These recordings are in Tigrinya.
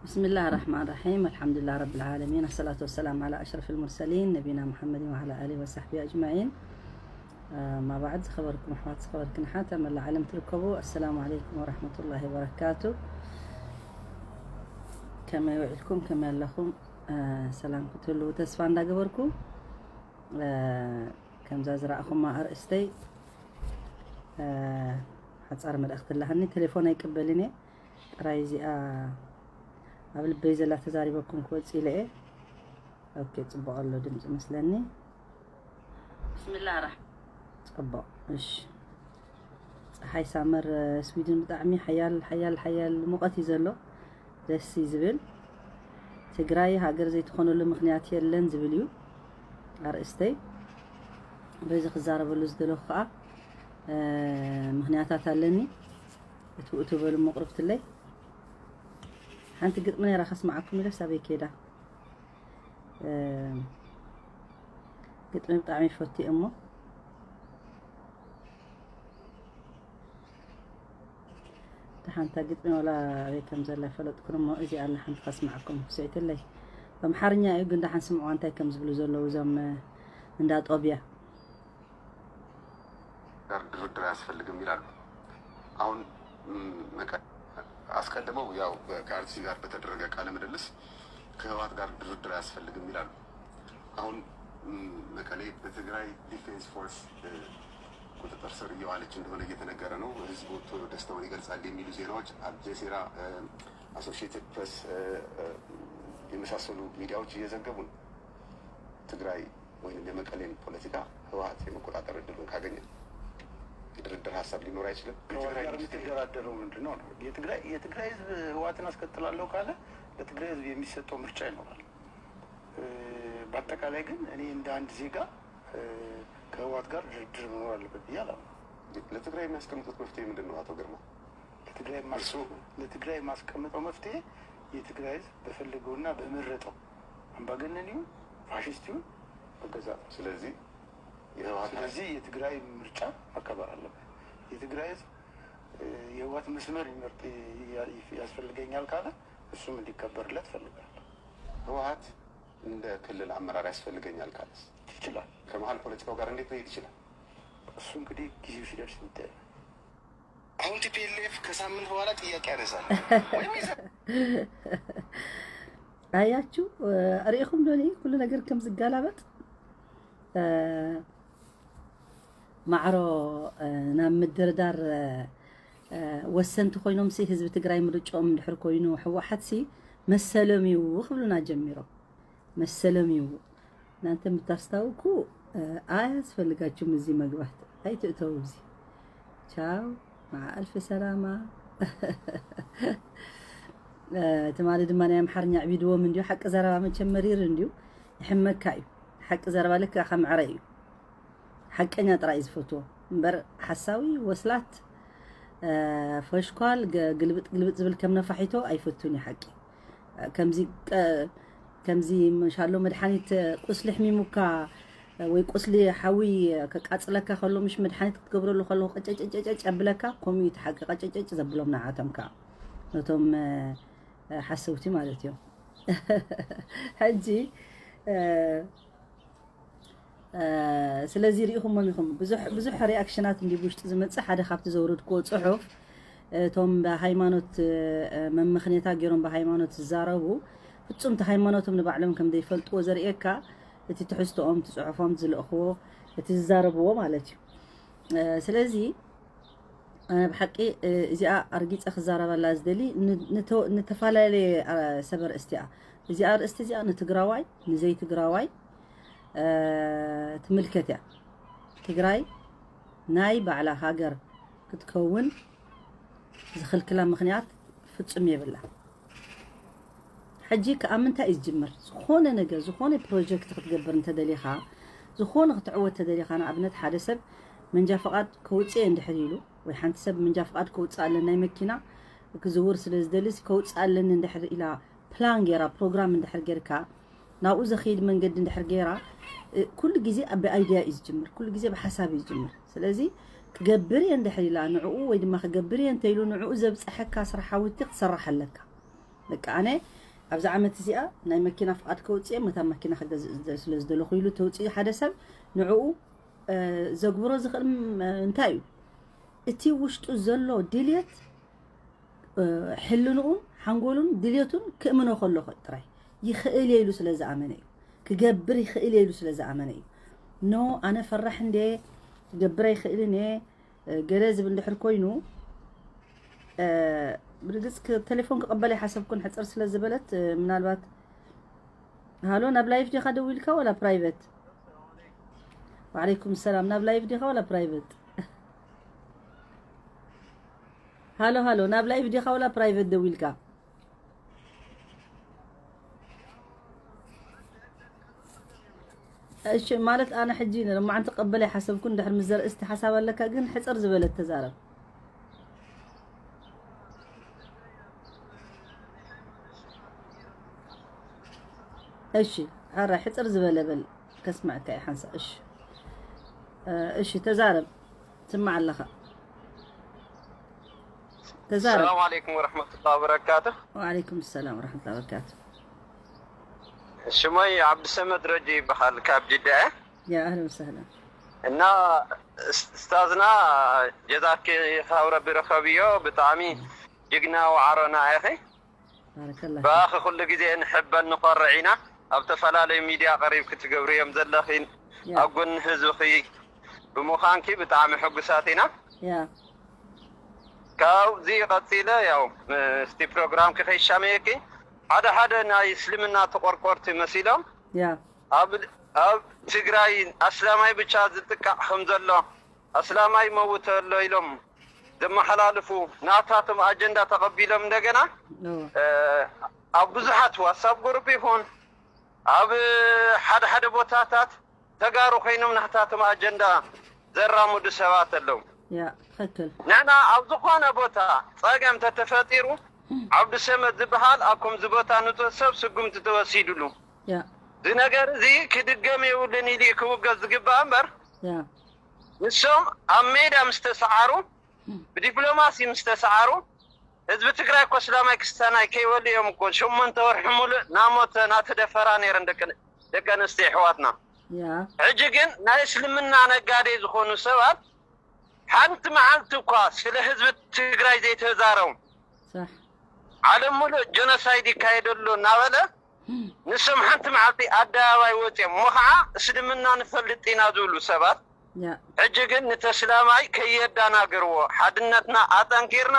بسم الله الرحمن الرحيم. الحمد لله رب العالمين. الصلاة والسلام على أشرف المرسلين نبينا محمد وعلى آله وصحبه أجمعين. أما بعد، ዝኸበርኩም ኣሕዋት፣ ዝኸበርክን ኣሓት ኣብ መላእ ዓለም ትርከቡ፣ السلام عليكم ورحمة الله وبركاته. ከመይ ውዒልኩም? ከመይ ኣለኹም? ሰላም ክትህልዉ ተስፋ እንዳገበርኩ፣ ከምዛ ዝረኣኹማ ኣርእስተይ ሓጻር መልእኽቲ ኣለሃኒ። ቴሌፎን ኣይቅበልን እየ። ጥራይ እዚኣ ኣብ ልበይ ዘላ ተዛሪበኩም ክወጽእ ኢለ እየ። ኦኬ፣ ጽቡቕ ኣሎ ድምጺ መስለኒ። ብስምላህ ራሕማን። ጽቡቕ። እሺ፣ ጸሓይ ሳመር ስዊድን ብጣዕሚ ሓያል ሓያል ሓያል ሙቐት እዩ ዘሎ። ደስ እዩ ዝብል። ትግራይ ሃገር ዘይትኾነሉ ምኽንያት የለን ዝብል እዩ ኣርእስተይ። በዚ ክዛረበሉ ዝደለኹ ከዓ ምኽንያታት ኣለኒ። እትው እትው በሉ መቕርብትለይ። ሓንቲ ግጥሚ ነይራ ከስምዓኩም ኢለስ ኣበይ ከይዳ? ግጥሚ ብጣዕሚ ይፈቱ እሞ ደሓንታ ግጥሚ ዋላ ኣበይ ከም ዘላ ይፈለጥኩን እሞ እዚ ኣላ ሓንቲ ከስምዓኩም ስዕትለይ። በምሓርኛ እዩ ግን ደሓን ስምዕዋ እንታይ ከም ዝብሉ ዘለዉ እዞም እንዳ ጦብያ። ጋር ድርድር አያስፈልግም ይላሉ። አሁን አስቀድመው ያው ከአርቲስት ጋር በተደረገ ቃለ ምልልስ ከህወሓት ጋር ድርድር አያስፈልግም ይላሉ። አሁን መቀሌ በትግራይ ዲፌንስ ፎርስ ቁጥጥር ስር እየዋለች እንደሆነ እየተነገረ ነው። ህዝብ ወጥቶ ደስታውን ይገልጻል የሚሉ ዜናዎች አልጀዚራ፣ አሶሺየትድ ፕሬስ የመሳሰሉ ሚዲያዎች እየዘገቡ ነው። ትግራይ ወይም የመቀሌን ፖለቲካ ህወሓት የመቆጣጠር እድሉን ካገኘ የድርድር ሀሳብ ሊኖር አይችልም። ከህወሓት ጋር የምትደራደረው ምንድን ነው ነው? የትግራይ የትግራይ ህዝብ ህወሓትን አስቀጥላለሁ ካለ ለትግራይ ህዝብ የሚሰጠው ምርጫ ይኖራል። በአጠቃላይ ግን እኔ እንደ አንድ ዜጋ ከህወሓት ጋር ድርድር መኖር አለበት ብዬ አላምንም። ለትግራይ የሚያስቀምጡት መፍትሄ ምንድን ነው አቶ ግርማ? ለትግራይ የማስቀምጠው መፍትሄ የትግራይ ህዝብ በፈለገውና በመረጠው አምባገነን ይሁን ፋሽስት ይሁን መገዛት ነው። ስለዚህ የህወሓት ስለዚህ የትግራይ ምርጫ መከበር አለበት። የትግራይ ህዝብ የህወሓት መስመር ይመርጥ ያስፈልገኛል ካለ እሱም እንዲከበርለት እፈልጋለሁ። ህወሓት እንደ ክልል አመራር ያስፈልገኛል ካለስ ይችላል። ከመሀል ፖለቲካው ጋር እንዴት መሄድ ይችላል? እሱ እንግዲህ ጊዜው ሲደርስ የሚታይ ነው። አሁን ቲፒኤልኤፍ ከሳምንት በኋላ ጥያቄ ያነሳል። አያችሁ፣ ርኢኹም ዶ ኩሉ ነገር ከም ዝጋላበጥ? ማዕሮ ናብ ምድርዳር ወሰንቲ ኮይኖም ሲ ህዝቢ ትግራይ ምርጫኦም እንድሕር ኮይኑ ህወሓት ሲ መሰሎም እዩ ክብሉና ጀሚሮም። መሰሎም እዩ። እናንተ የምታስታውቁ አያስፈልጋችሁም እዚህ መግባት። አይትእተው እዚህ። ቻው። ማዓ ኣልፊ ሰላማ። ትማሊ ድማ ናይ ኣምሓርኛ ዕቢድዎም እንዲዩ። ሓቂ ዘረባ መቸም መሪር እንዲዩ። ይሕመካ እዩ። ሓቂ ዘረባ ልክዕ ከም ዕረ እዩ። ሓቀኛ ጥራይ እዩ ዝፈትዎ እምበር ሓሳዊ ወስላት ፈሽኳል ግልብጥ ግልብጥ ዝብል ከም ነፋሒቶ ኣይፈቱን እዩ። ሓቂ ከምዚ ከምዚ መሻሎ መድሓኒት ቁስሊ ሕሚሙካ ወይ ቁስሊ ሓዊ ከቃፅለካ ከሎ ምሽ መድሓኒት ክትገብረሉ ከለኹ ቀጨጨጨጨጭ ኣብለካ ከምኡ እዩ እቲ ሓቂ። ቀጨጨጭ ዘብሎም ንዓቶም ከዓ ነቶም ሓሰውቲ ማለት እዮም። ሕጂ ስለዚ ሪኢኹሞም ኢኹም ብዙሕ ብዙሕ ሪኣክሽናት እንዲ ብውሽጢ ዝመፅእ ሓደ ካብቲ ዘውረድክዎ ፅሑፍ እቶም ብሃይማኖት መመኽኔታ ገይሮም ብሃይማኖት ዝዛረቡ ፍፁም እቲ ሃይማኖቶም ንባዕሎም ከም ዘይፈልጥዎ ዘርእየካ እቲ ትሕዝቶኦም እቲ ፅሑፎም ዝልእኽዎ እቲ ዝዛረብዎ ማለት እዩ። ስለዚ ኣነ ብሓቂ እዚኣ ኣርጊፀ ክዛረበላ ዝደሊ ንተፈላለየ ሰብ ኣርእስቲ እያ። እዚኣ ኣርእስቲ እዚኣ ንትግራዋይ ንዘይ ትግራዋይ ትምልከት እያ። ትግራይ ናይ ባዕላ ሃገር ክትከውን ዝኽልክላ ምኽንያት ፍጹም የብላ። ሕጂ ከኣ ምንታይ እዩ ዝጅምር? ዝኾነ ነገር ዝኾነ ፕሮጀክት ክትገብር እንተደሊኻ ዝኾነ ክትዕወት ተደሊኻ ንኣብነት ሓደ ሰብ መንጃ ፍቓድ ከውፅእ እየ እንድሕር ኢሉ ወይ ሓንቲ ሰብ መንጃ ፍቓድ ከውፅእ ኣለኒ ናይ መኪና ክዝውር ስለ ዝደሊ ከውፅእ ኣለኒ እንድሕር ኢላ ፕላን ገይራ ፕሮግራም እንድሕር ገይርካ ናብኡ ዘኽይድ መንገዲ እንድሕር ገይራ ኩሉ ግዜ ብኣይድያ እዩ ዝጅምር፣ ኩሉ ግዜ ብሓሳብ እዩ ዝጅምር። ስለዚ ክገብር እየ እንድሕር ኢላ ንዕኡ ወይ ድማ ክገብር እየ እንተኢሉ ንዕኡ ዘብፀሐካ ስራሓዊ ክትሰርሕ ኣለካ። በቃ ኣነ ኣብዚ ዓመት እዚኣ ናይ መኪና ፍቓድ ከውፅእ እየ፣ መታ መኪና ክገዝእ ስለ ዝደለኹ ኢሉ ተውፅኡ ሓደ ሰብ ንዕኡ ዘግብሮ ዝኽእል እንታይ እዩ? እቲ ውሽጡ ዘሎ ድልየት ሕልንኡን ሓንጎሉን ድልየቱን ክእምኖ ከሎ ጥራይ ይኽእል እየ ኢሉ ስለ ዝኣመነ እዩ። ክገብር ይኽእል እየ ኢሉ ስለ ዝኣመነ እዩ። ኖ ኣነ ፈራሕ እንደ ክገብር ኣይኽእልን እየ ገለ ዝብል እንድሕር ኮይኑ ብርግፅ ቴሌፎን ክቕበል ኣይሓሰብኩን ሕፅር ስለ ዝበለት ምናልባት ሃሎ ናብ ላይፍ ዲኻ ደዊልካ ወላ ፕራይቨት? ወዓለይኩም ሰላም ናብ ላይፍ ዲኻ ወላ ፕራይቨት? ሃሎ ሃሎ ናብ ላይፍ ዲኻ ወላ ፕራይቨት ደዊልካ? እሺ ማለት ኣነ ሕጂ ንሎማዓንቲ ቀበል ኣይሓሰብኩን ድሕር ምስ ዘርእስቲ ሓሳብ ኣለካ ግን ሕፅር ዝበለት ተዛረብ። እሺ ሓራ ሕፅር ዝበለ በል ከስምዐካ እየ ሓንሳ እሺ እሺ ተዛረብ ትስማዕ ኣለኻ ተዛረብ ሰላም ዓለይኩም ወረሕመቱላ ወበረካቱ ወዓለይኩም ሰላም ወረሕመቱላ ወበረካቱ ሽመይ ዓብድሰመድ ረጂ ይበሃል ካብ ጅዳ እየ ያ ኣህለን ወሰህለን እና እስታዝና ጀዛኪ ካብ ረቢ ረከብዮ ብጣዕሚ ጅግና ወዓሮና ኢኺ ባረከላ ብኣኺ ኩሉ ግዜ ንሕበን ንኾርዕ ኢና ኣብ ተፈላለዩ ሚድያ ቀሪብኪ ትገብርዮም ዘለኺን ኣብ ጎኒ ህዝብኺ ብምዃንኪ ብጣዕሚ ሕጉሳት ኢና ያ ካብዚ ቀፂለ ያው ምስቲ ፕሮግራምኪ ከይሻመየኪ ሓደ ሓደ ናይ እስልምና ተቆርቆርቲ መሲሎም ያ ኣብ ትግራይ ኣስላማይ ብቻ ዝጥቃዕ ከም ዘሎ ኣስላማይ መውት ኣሎ ኢሎም ዘመሓላልፉ ናታቶም ኣጀንዳ ተቐቢሎም እንደገና ኣብ ብዙሓት ዋትሳፕ ግሩፕ ይኹን ኣብ ሓደ ሓደ ቦታታት ተጋሩ ኮይኖም ናታቶም ኣጀንዳ ዘራምዱ ሰባት ኣለዉ ትክክል ንሕና ኣብ ዝኾነ ቦታ ፀገም ተተፈጢሩ ዓብዱ ሰመድ ዝበሃል ኣብ ከምዚ ቦታ ንፁህ ሰብ ስጉምቲ ተወሲድሉ እዚ ነገር እዚ ክድገም የብሉን ኢሉ ክውገዝ ዝግባእ እምበር ንሶም ኣብ ሜዳ ምስ ተሰዓሩ ብዲፕሎማሲ ምስ ተሰዓሩ ህዝቢ ትግራይ እኮ እስላማይ ክስተናይ ከይበሉ እዮም እኮ ሸሞንተ ወርሒ ሙሉእ ናሞተ ናተደፈራ ነይረን ደቂ ኣንስትዮ ኣሕዋትና ሕጂ ግን ናይ እስልምና ነጋዴ ዝኾኑ ሰባት ሓንቲ መዓልቲ እኳ ስለ ህዝቢ ትግራይ ዘይተዛረቡ ዓለም ሙሉእ ጀኖሳይድ ይካየደሉ እናበለ ንሶም ሓንቲ መዓልቲ ኣደባባይ ወፅኦም እሞ ከዓ እስልምና ንፈልጥ ኢና ዝብሉ ሰባት ሕጂ ግን ንተስላማይ ከየዳናግርዎ ሓድነትና ኣጠንኪርና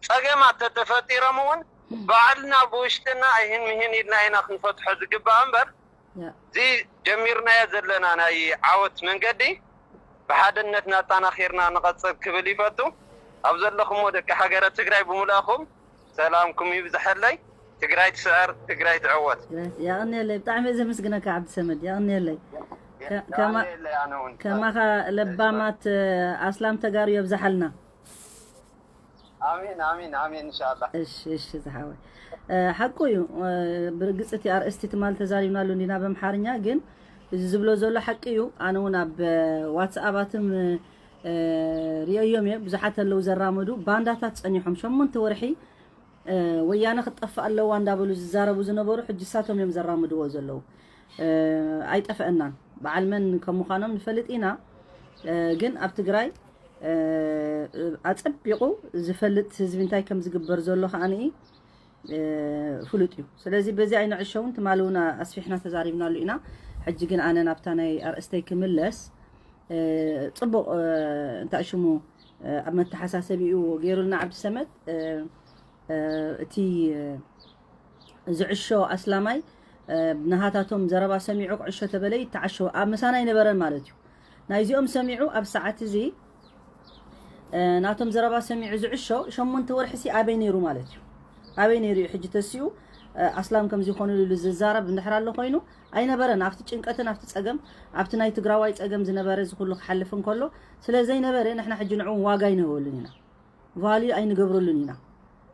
ፀገማት ተተፈጢሮም እውን ባዕልና ብውሽጥና ኣይህን ምሂን ኢልና ኢና ክንፈትሖ ዝግባእ እምበር እዚ ጀሚርናዮ ዘለና ናይ ዓወት መንገዲ ብሓድነትና ኣጣናኺርና ንቐፅል ክብል ይፈቱ ኣብ ዘለኹሞ ደቂ ሃገረ ትግራይ ብምልኣኹም ሰላምኩም ይብዝሐለይ ትግራይ ትስዕር ትግራይ ትዕወት የቕንየለይ ብጣዕሚ እየ ዘመስግነካ ዓብዲ ሰመድ የቕንየለይ ከማኻ ለባማት ኣስላም ተጋሩ የብዝሓልና ኣሜን ኣሜን ኣሜን እንሻላ እሺ እሺ ዝሓወይ ሓቁ እዩ ብርግፅ እቲ ኣርእስቲ ትማል ተዛሪብናሉ እንዲና በምሓርኛ ግን እዚ ዝብሎ ዘሎ ሓቂ እዩ ኣነ እውን ኣብ ዋትስኣባትም ሪኦዮም እየ ብዙሓት ኣለዉ ዘራመዱ ባንዳታት ፀኒሖም ሸሞንተ ወርሒ ወያነ ክትጠፍእ ኣለዋ እንዳበሉ ዝዛረቡ ዝነበሩ ሕጂ እሳቶም እዮም ዘራምድዎ ዘለዉ ኣይጠፈአናን በዓል መን ከም ምዃኖም ንፈልጥ ኢና ግን ኣብ ትግራይ ኣፀቢቑ ዝፈልጥ ህዝቢ እንታይ ከም ዝግበር ዘሎ ከዓኒ ፍሉጥ እዩ ስለዚ በዚ ኣይንዕሸውን ትማሊ እውን ኣስፊሕና ተዛሪብናሉ ኢና ሕጂ ግን ኣነ ናብታ ናይ ኣርእስተይ ክምለስ ፅቡቕ እንታይ ሽሙ ኣብ መተሓሳሰቢኡ ገይሩልና ዓብዲ ሰመድ እቲ ዝዕሾ ኣስላማይ ናሃታቶም ዘረባ ሰሚዑ ክዕሾ ተበለ ይተዓሾ ኣብ ምሳና ኣይነበረን ማለት እዩ ናይዚኦም ሰሚዑ ኣብ ሰዓት እዚ ናቶም ዘረባ ሰሚዑ ዝዕሾ ሸሞንተ ወርሒ ሲ ኣበይ ነይሩ ማለት እዩ ኣበይ ነይሩ እዩ ሕጂ ተሲኡ ኣስላም ከም ዝኾኑ ኢሉ ዝዛረብ እንድሕር ኣሎ ኮይኑ ኣይነበረን ኣብቲ ጭንቀትን ኣብቲ ፀገም ኣብቲ ናይ ትግራዋይ ፀገም ዝነበረ ዝኩሉ ክሓልፍ እንከሎ ስለ ዘይነበረ ንሕና ሕጂ ንዕኡ ዋጋ ኣይንህበሉን ኢና ቫልዩ ኣይንገብረሉን ኢና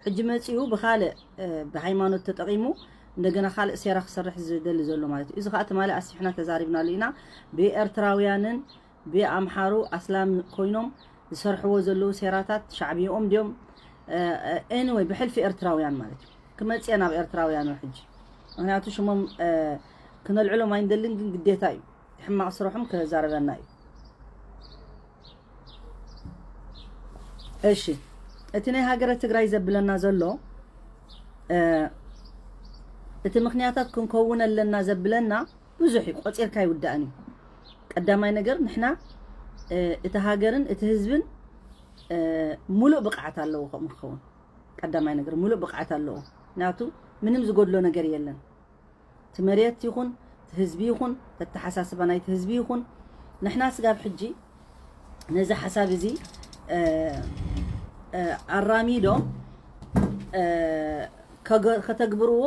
ሕጂ መፂኡ ብካልእ ብሃይማኖት ተጠቂሙ እንደገና ካልእ ሴራ ክሰርሕ ዝደሊ ዘሎ ማለት እዩ እዚ ከዓ ትማሊ ኣስፊሕና ተዛሪብናሉ ኢና ብኤርትራውያንን ብኣምሓሩ ኣስላም ኮይኖም ዝሰርሕዎ ዘለዉ ሴራታት ሻዕብኦም ድዮም anyway ብሕልፊ ኤርትራውያን ማለት እዩ ክመጽእ ናብ ኤርትራውያን ሕጂ። ምክንያቱ ሽሞም ክነልዕሎም ኣይንደልን፣ ግን ግዴታ እዩ። ሕማቕ ስርሖም ክዛረበና እዩ። እሺ፣ እቲ ናይ ሃገረ ትግራይ ዘብለና ዘሎ እቲ ምክንያታት ክንከውን ኣለና ዘብለና ብዙሕ እዩ። ቆፂርካ ይውዳእን እዩ። ቀዳማይ ነገር ንሕና እቲ ሃገርን እቲ ህዝብን ሙሉእ ብቕዓት ኣለዎ ከምኡ ክኸውን። ቀዳማይ ነገር ሙሉእ ብቕዓት ኣለዎ። ምክንያቱ ምንም ዝጎድሎ ነገር የለን። እቲ መሬት ይኹን እቲ ህዝቢ ይኹን ተተሓሳስባ ናይቲ ህዝቢ ይኹን ንሕና ስጋብ ሕጂ ነዚ ሓሳብ እዚ ኣራሚዶም ከተግብርዎ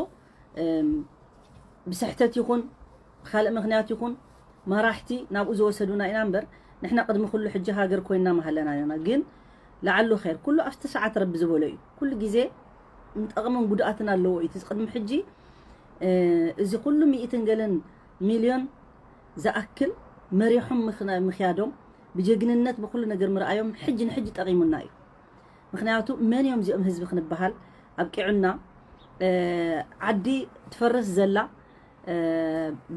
ብስሕተት ይኹን ብካልእ ምክንያት ይኹን መራሕቲ ናብኡ ዝወሰዱና ኢና እምበር ንሕና ቅድሚ ኩሉ ሕጂ ሃገር ኮይንና ምሃለና ኢና። ግን ለዓሉ ኸይር ኩሉ ኣብቲ ሰዓት ረቢ ዝበሎ እዩ። ኩሉ ግዜ ንጠቕምን ጉድኣትን ኣለዎ እዩ። እቲ ቅድሚ ሕጂ እዚ ኩሉ ሚእትን ገለን ሚልዮን ዝኣክል መሪሖም ምኽያዶም ብጀግንነት ብኩሉ ነገር ምርኣዮም ሕጂ ንሕጂ ጠቒሙና እዩ። ምክንያቱ መን እዮም እዚኦም ህዝቢ ክንበሃል ኣብቂዑና። ዓዲ ትፈርስ ዘላ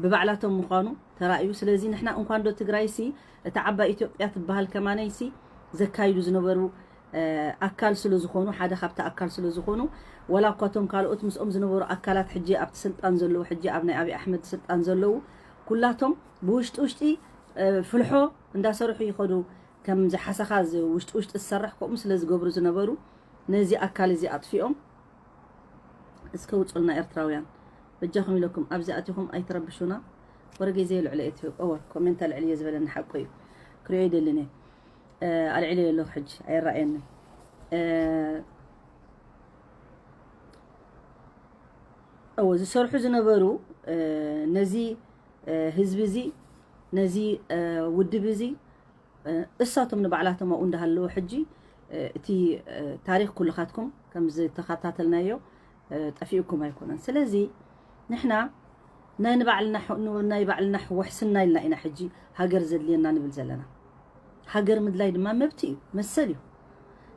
ብባዕላቶም ምዃኑ ተራእዩ። ስለዚ ንሕና እንኳን ዶ ትግራይሲ እታ ዓባይ ኢትዮጵያ ትበሃል ከማነይሲ ዘካይዱ ዝነበሩ ኣካል ስለ ዝኾኑ ሓደ ካብቲ ኣካል ስለ ዝኾኑ ወላ እኳ እቶም ካልኦት ምስኦም ዝነበሩ ኣካላት ሕጂ ኣብቲ ስልጣን ዘለዉ ሕጂ ኣብ ናይ ኣብይ ኣሕመድ ስልጣን ዘለዉ ኩላቶም ብውሽጢ ውሽጢ ፍልሖ እንዳሰርሑ ይኸዱ። ከም ዝሓሰኻ ውሽጢ ውሽጢ ዝሰርሕ ከምኡ ስለ ዝገብሩ ዝነበሩ ነዚ ኣካል እዚ ኣጥፊኦም እስከ ውፁልና ኤርትራውያን በጃኹም ኢለኩም ኣብዚ ኣቲኹም ኣይትረብሹና። ወረ ግዜ ልዕለ እቲ እወ ኮሜንት ኣልዕልዮ ዝበለኒ ሓቁ እዩ። ክሪኦ ይደልን እየ። ኣልዕልዮ ኣለኹ ሕጂ ኣይረኣየንን። እወ ዝሰርሑ ዝነበሩ ነዚ ህዝቢ እዚ ነዚ ውድብ እዚ እሳቶም ንባዕላቶም ኣብኡ እንዳሃለዉ ሕጂ እቲ ታሪኽ ኩልኻትኩም ከም ዝተኸታተልናዮ ጠፊኡኩም ኣይኮነን። ስለዚ ንሕና ናይ ንባዕልና ናይ ባዕልና ውሕስና ኢልና ኢና ሕጂ ሃገር ዘድልየና ንብል ዘለና። ሃገር ምድላይ ድማ መብት እዩ፣ መሰል እዩ።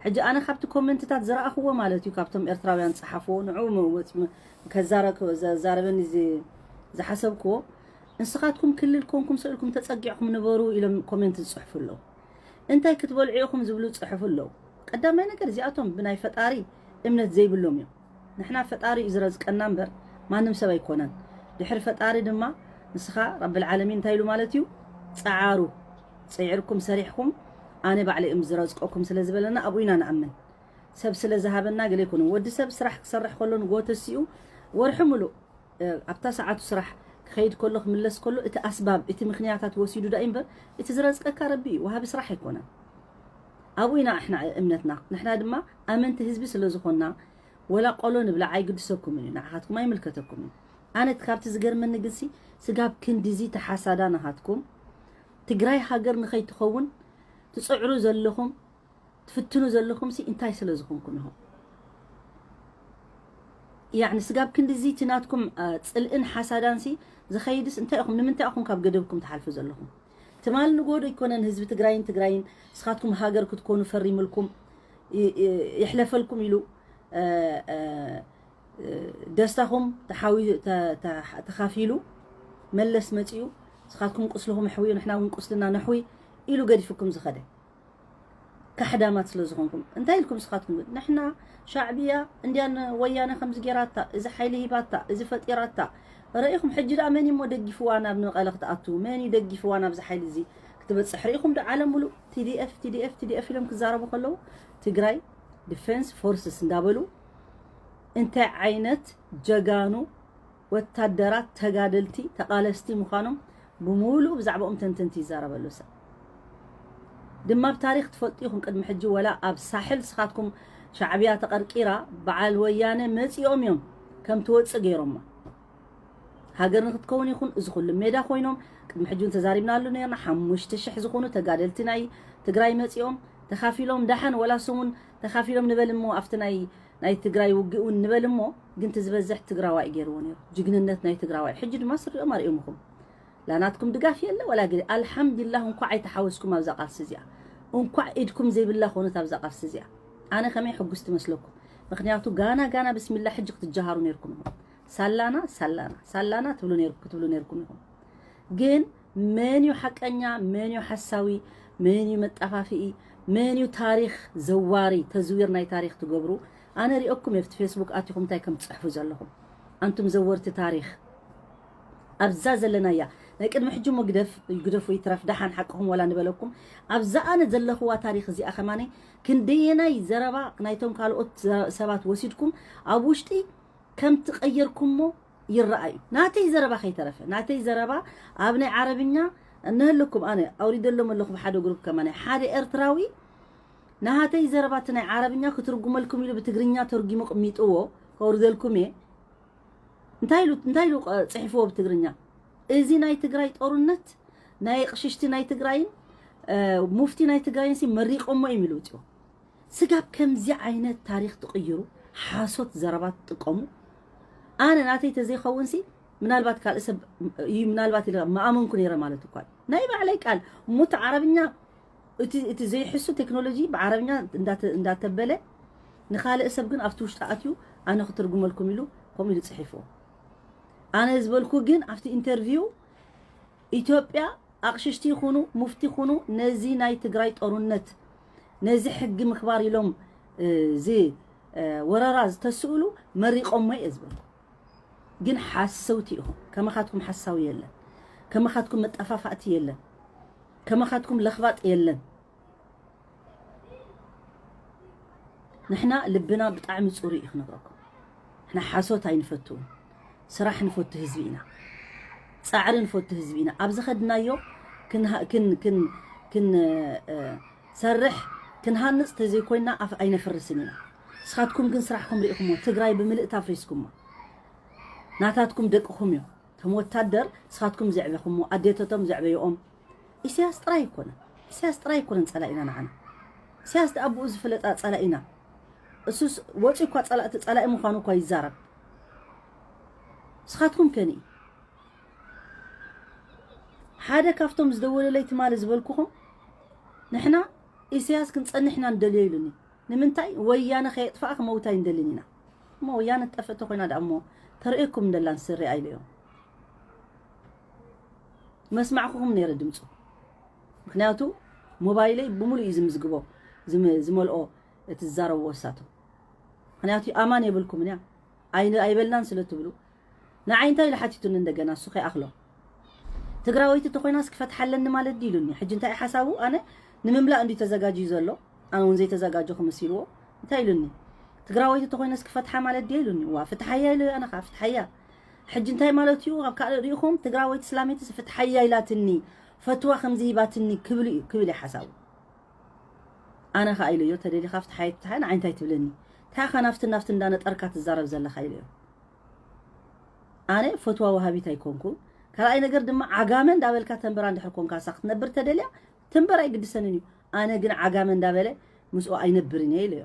ሕጂ ኣነ ካብቲ ኮመንትታት ዝረኣኽዎ ማለት እዩ ካብቶም ኤርትራውያን ጸሓፍዎ ንዕኡ ከዛረበኒ ዝሓሰብክዎ ንስኻትኩም ክልል ኮንኩም ስእልኩም ተጸጊዕኩም ንበሩ ኢሎም ኮሜንት ዝጽሕፉ ኣለዉ። እንታይ ክትበልዑ ኢኹም ዝብሉ ዝጽሕፉ ኣለዉ። ቀዳማይ ነገር እዚኣቶም ብናይ ፈጣሪ እምነት ዘይብሎም እዮም። ንሕና ፈጣሪ እዩ ዝረዝቀና እምበር ማንም ሰብ ኣይኮነን። ድሕሪ ፈጣሪ ድማ ንስኻ ረብል ዓለሚን እንታይ ኢሉ ማለት እዩ? ጸዓሩ ጸዒርኩም ሰሪሕኩም ኣነ ባዕለ እዮም ዝረዝቀኩም ስለ ዝበለና ኣብኡ ኢና ንኣምን። ሰብ ስለ ዝሃበና ገለ ኣይኮነን። ወዲ ሰብ ስራሕ ክሰርሕ ከሎ ንጎተሲኡ ወርሒ ሙሉእ ኣብታ ሰዓቱ ስራሕ ክኸይድ ከሎ ክምለስ ከሎ እቲ ኣስባብ እቲ ምክንያታት ወሲዱ ዳ እምበር እቲ ዝረዝቀካ ረቢ እዩ፣ ወሃቢ ስራሕ ኣይኮነን። ኣብኡ ኢና እሕና እምነትና። ንሕና ድማ ኣመንቲ ህዝቢ ስለ ዝኾንና ወላ ቆሎ ንብላዕ ኣይግድሰኩምን እዩ፣ ንዓኻትኩም ኣይምልከተኩምን። ኣነ ካብቲ ዝገርመኒ ግንሲ ስጋብ ክንድዚ ተሓሳዳ ናኻትኩም ትግራይ ሃገር ንኸይትኸውን ትፅዕሩ ዘለኹም ትፍትኑ ዘለኹም ሲ እንታይ ስለ ዝኾንኩም ኢኹም? ያዕኒ ስጋብ ክንድዚ እቲ ናትኩም ጽልእን ሓሳዳን ሲ ዝኸይድስ እንታይ ኢኹም? ንምንታይ ኢኹም ካብ ገደብኩም ትሓልፉ ዘለኹም? ትማል ንጎዶ ኣይኮነን ህዝቢ ትግራይን ትግራይን ንስኻትኩም ሃገር ክትኮኑ ፈሪምልኩም ይሕለፈልኩም ኢሉ ደስታኹም ተሓዊ ተኻፊሉ መለስ መፂኡ ንስኻትኩም ቁስልኹም ኣሕውዩ ንሕና እውን ቁስልና ነሕዊ ኢሉ ገዲፍኩም ዝኸደ ካሕዳማት ስለ ዝኾንኩም እንታይ ኢልኩም ንስኻትኩም ንሕና ሻዕብያ እንድያን ወያነ ከምዚ ጌራታ እዚ ሓይሊ ሂባታ እዚ ፈጢራታ ረኢኹም ሕጂ ደኣ መን እሞ ደጊፍዋ ናብ መቐለ ክትኣቱ መን እዩ ደጊፍዋ ናብዚ ሓይሊ እዚ ክትበፅሕ ርኢኹም ዶ ዓለም ሙሉእ ቲዲኤፍ ቲዲኤፍ ቲዲኤፍ ኢሎም ክዛረቡ ከለዉ ትግራይ ዲፌንስ ፎርስስ እንዳበሉ እንታይ ዓይነት ጀጋኑ ወታደራት ተጋደልቲ ተቓለስቲ ምዃኖም ብምሉእ ብዛዕባኦም ተንተንቲ ይዛረበሉ ሰብ ድማ ኣብ ታሪክ ትፈልጡ ኢኹም ቅድሚ ሕጂ ወላ ኣብ ሳሕል ስኻትኩም ሻዕብያ ተቐርቂራ በዓል ወያነ መፂኦም እዮም ከም ትወፅእ ገይሮማ ሃገር ንክትከውን ይኹን እዚ ኩሉ ሜዳ ኮይኖም ቅድሚ ሕጂ እውን ተዛሪብናሉ ነርና ሓሙሽተ ሽሕ ዝኾኑ ተጋደልቲ ናይ ትግራይ መፂኦም ተኻፊሎም ዳሓን ወላ ስሙን ተኻፊሎም ንበል እሞ ኣብቲ ናይ ናይ ትግራይ ውግእ እውን ንበል እሞ ግን እቲ ዝበዝሕ ትግራዋይ ገይርዎ ነይሩ ጅግንነት ናይ ትግራዋይ ሕጂ ድማ ስሪኦም ኣርእዮም ኢኹም ላናትኩም ድጋፍ የለ ወላ ገለ ኣልሓምዱላህ እንኳዕ ኣይተሓወስኩም ኣብዛ ቃልሲ እዚኣ እንኳዕ ኢድኩም ዘይብላ ኮነት ኣብዛ ቃልሲ እዚኣ ኣነ ከመይ ሕጉስ ትመስለኩም ምኽንያቱ ጋና ጋና ብስሚላ ሕጂ ክትጀሃሩ ነርኩም ኢኹም። ሳላና ሳላና ሳላና ትብሉ ነርኩም ክትብሉ ነርኩም ኢኹም። ግን መን እዩ ሓቀኛ፣ መን እዩ ሓሳዊ፣ መን እዩ መጣፋፍኢ፣ መን እዩ ታሪኽ ዘዋሪ፣ ተዝዊር ናይ ታሪኽ ትገብሩ? ኣነ ሪኦኩም ኣብቲ ፌስቡክ ኣቲኹም እንታይ ከም ትጽሕፉ ዘለኹም፣ ኣንቱም ዘወርቲ ታሪኽ። ኣብዛ ዘለናያ ናይ ቅድሚ ሕጂ እሞ ግደፍ ግደፉ ይትረፍ ደሓን ሓቅኹም ወላ ንበለኩም። ኣብዛ ኣነ ዘለኽዋ ታሪኽ እዚኣ ከማነይ ክንደየናይ ዘረባ ናይቶም ካልኦት ዘ- ሰባት ወሲድኩም ኣብ ውሽጢ ከም ትቐየርኩሞ ይረኣዩ። ናተይ ዘረባ ከይተረፈ ናተይ ዘረባ ኣብ ናይ ዓረብኛ እነህልኩም ኣነ ኣውሪደሎም ኣለኹ ብሓደ ግሩፕ ከማነይ ሓደ ኤርትራዊ ናሃተይ ዘረባ እቲ ናይ ዓረብኛ ክትርጉመልኩም ኢሉ ብትግርኛ ተርጊሙ ቅሚጥዎ ከውርደልኩም እየ። እንታይ ኢሉ እንታይ ኢሉ ጽሒፍዎ ብትግርኛ? እዚ ናይ ትግራይ ጦርነት ናይ ቅሽሽቲ ናይ ትግራይን ሙፍቲ ናይ ትግራይን ሲ መሪቆሞ እዮም ኢሉ ውፅዎ። ስጋብ ከምዚ ዓይነት ታሪኽ ትቕይሩ ሓሶት ዘረባ ትጥቀሙ። ኣነ ናተይ ተዘይኸውን ሲ ምናልባት ካልእ ሰብ እዩ ምናልባት ኢለ መኣመንኩ ነይረ ማለት እኳ እዩ። ናይ ባዕለይ ቃል ሙት ዓረብኛ እቲ እቲ ዘይሕሱ ቴክኖሎጂ ብዓረብኛ እንዳተ- እንዳተበለ ንኻልእ ሰብ ግን ኣብቲ ውሽጢ ኣትዩ ኣነ ክትርጉመልኩም ኢሉ ከምኡ ኢሉ ጽሒፍዎ። ኣነ ዝበልኩ ግን ኣብቲ ኢንተርቪው ኢትዮጵያ ኣቕሽሽቲ ይኹኑ ሙፍቲ ይኹኑ ነዚ ናይ ትግራይ ጦርነት ነዚ ሕጊ ምኽባር ኢሎም እዚ ወረራ ዝተስእሉ መሪቆሞ እየ ዝበልኩ። ግን ሓሰውቲ ኢኹም። ከመኻትኩም ሓሳዊ የለን። ከመኻትኩም መጠፋፋእቲ የለን። ከመኻትኩም ለኽባጥ የለን። ንሕና ልብና ብጣዕሚ ፅሩይ እዩ ክነግረኩም። ንሕና ሓሶት ኣይንፈትውን። ስራሕ ንፈቱ ህዝቢ ኢና። ፃዕሪ ንፈቱ ህዝቢ ኢና። ኣብ ዝኸድናዮ ክንሰርሕ ክንሃንፅ ተዘይኮይና ኣፍ ኣይነፍርስን ኢና። ንስኻትኩም ግን ስራሕኩም ርኢኹሞ ትግራይ ብምልእታ ኣፍሪስኩሞ። ናታትኩም ደቅኹም እዮም። ከም ወታደር ንስኻትኩም ዘዕበኹሞ ኣዴተቶም ዘዕበይኦም ኢሳያስ ጥራይ ኣይኮነን። ኢሳያስ ጥራይ ኣይኮነን ጸላኢና ንዓና። ኢሳያስ ደኣ ብኡ ዝፍለጣ ጸላኢና። እሱስ ወጺኡ እኳ ጸላእቲ ጸላኢ ምዃኑ እኳ ይዛረብ። ንስኻትኩም ከኒ ሓደ ካብቶም ዝደወለለይ ትማሊ ዝበልኩኹም ንሕና ኢሳያስ ክንጸንሕ ኢና ንደልዮ ኢሉኒ። ንምንታይ ወያነ ከየጥፋኣ ክመውት ኣይንደልን ኢና። እሞ ወያነ ትጠፍእ ተኮይና ደኣ እሞ ተርእየኩም እንደላን ስሪ ኣይለዮም መስማዕኩኹም ነይረ ድምፁ። ምክንያቱ ሞባይለይ ብምሉእ እዩ ዝምዝግቦ ዝም- ዝመልኦ እቲ ዝዛረብዎ እሳቶም። ምክንያቱ ኣማን የብልኩምን እያ ኣይን- ኣይበልናን ስለ ትብሉ ንዓይ እንታይ ኢሉ ሓቲቱኒ እንደገና እሱ ከይኣኽሎ ትግራወይቲ ተኮይናስ ክፈትሓለኒ ማለት ድዩ ኢሉኒ። ሕጂ እንታይ ሓሳቡ ኣነ ንምምላእ እንዲ ተዘጋጅዩ ዘሎ ኣነ እውን ዘይተዘጋጀኹ መሲልዎ እንታይ ኢሉኒ ትግራወይቲ ተኮይነስ ክፈትሓ ማለት ድየ ኢሉኒ። ዋ ፍትሓያ ኢሉ ኣነ ከዓ ፍትሓያ ሕጂ እንታይ ማለት እዩ ካብ ካልእ ሪኢኹም ትግራወይቲ ስላመይቲ ፍትሓያ ኢላትኒ ፈትዋ ከምዚ ሂባትኒ ክብል እዩ ክብል እዩ ሓሳቡ። ኣነ ከዓ ኢለዮ ተደሊኻ ፍትሓየ ፍትሓየ ንዓይ እንታይ ትብለኒ እንታይ ኻ ናፍቲ ናፍቲ እንዳነጠርካ ትዛረብ ዘለኻ ኢለዮ። ኣነ ፈትዋ ወሃቢት ኣይኮንኩ። ካልኣይ ነገር ድማ ዓጋመ እንዳበልካ ተንበራ እንድሕር ኮንካ እሳ ክትነብር ተደልያ ትንበር ኣይግድሰንን እዩ። ኣነ ግን ዓጋመ እንዳበለ ምስኡ ኣይነብርን እየ ኢለዮ።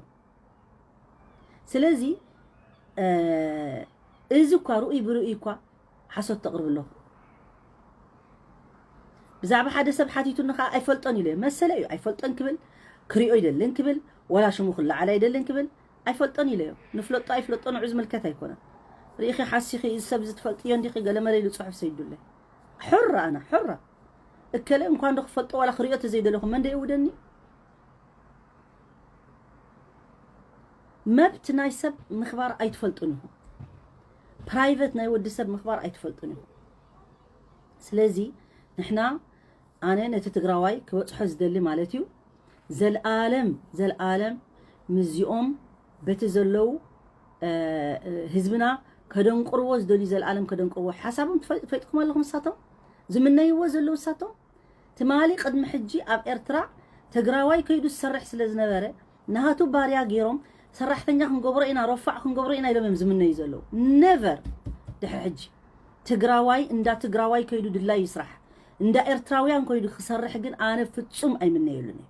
ስለዚ እዚ እኳ ርኡይ ብርኡይ እኳ ሓሶት ተቕርብ ኣለኹ። ብዛዕባ ሓደ ሰብ ሓቲቱኒ ከዓ ኣይፈልጦን ኢለ መሰለ እዩ ኣይፈልጦን ክብል ክሪኦ ይደልን ክብል ወላ ሽሙ ክለዓል ኣይደልን ክብል ኣይፈልጦን ኢለዮ። ንፍለጦ ኣይፍለጦ ንዑ ዝምልከት ኣይኮነን። ርኢኺ ሓሲኺ እዚ ሰብ እዚ ትፈልጥዮ እንዲኺ ገለመለ ኢሉ ፅሑፍ ሰይዱለይ። ሑራ ኣነ ሑራ እከለ እንኳን ዶ ክፈልጦ ዋላ ክሪኦ ተዘይደለኹ መን ዶ የውደኒ? መብት ናይ ሰብ ምኽባር ኣይትፈልጡን ኢኹም። ፕራይቨት ናይ ወዲ ሰብ ምኽባር ኣይትፈልጡን ኢኹም። ስለዚ ንሕና ኣነ ነቲ ትግራዋይ ክበፅሖ ዝደሊ ማለት እዩ ዘልኣለም ዘልኣለም ምስዚኦም በቲ ዘለዉ ህዝብና ከደንቁርዎ ዝደልዩ ዘልኣለም ከደንቁርዎ ሓሳቦም ትፈ- ትፈጥኩም ኣለኹም እሳቶም ዝምነይዎ ዘለዉ እሳቶም ትማሊ ቅድሚ ሕጂ ኣብ ኤርትራ ትግራዋይ ከይዱ ዝሰርሕ ስለ ዝነበረ ናሃቱ ባርያ ገይሮም ሰራሕተኛ ክንገብሮ ኢና ረፋዕ ክንገብሮ ኢና ኢሎም እዮም ዝምነዩ ዘለዉ ነቨር ድሕሪ ሕጂ ትግራዋይ እንዳ ትግራዋይ ከይዱ ድላይ ይስራሕ እንዳ ኤርትራውያን ከይዱ ክሰርሕ ግን ኣነ ፍጹም ኣይምነየሉን እየ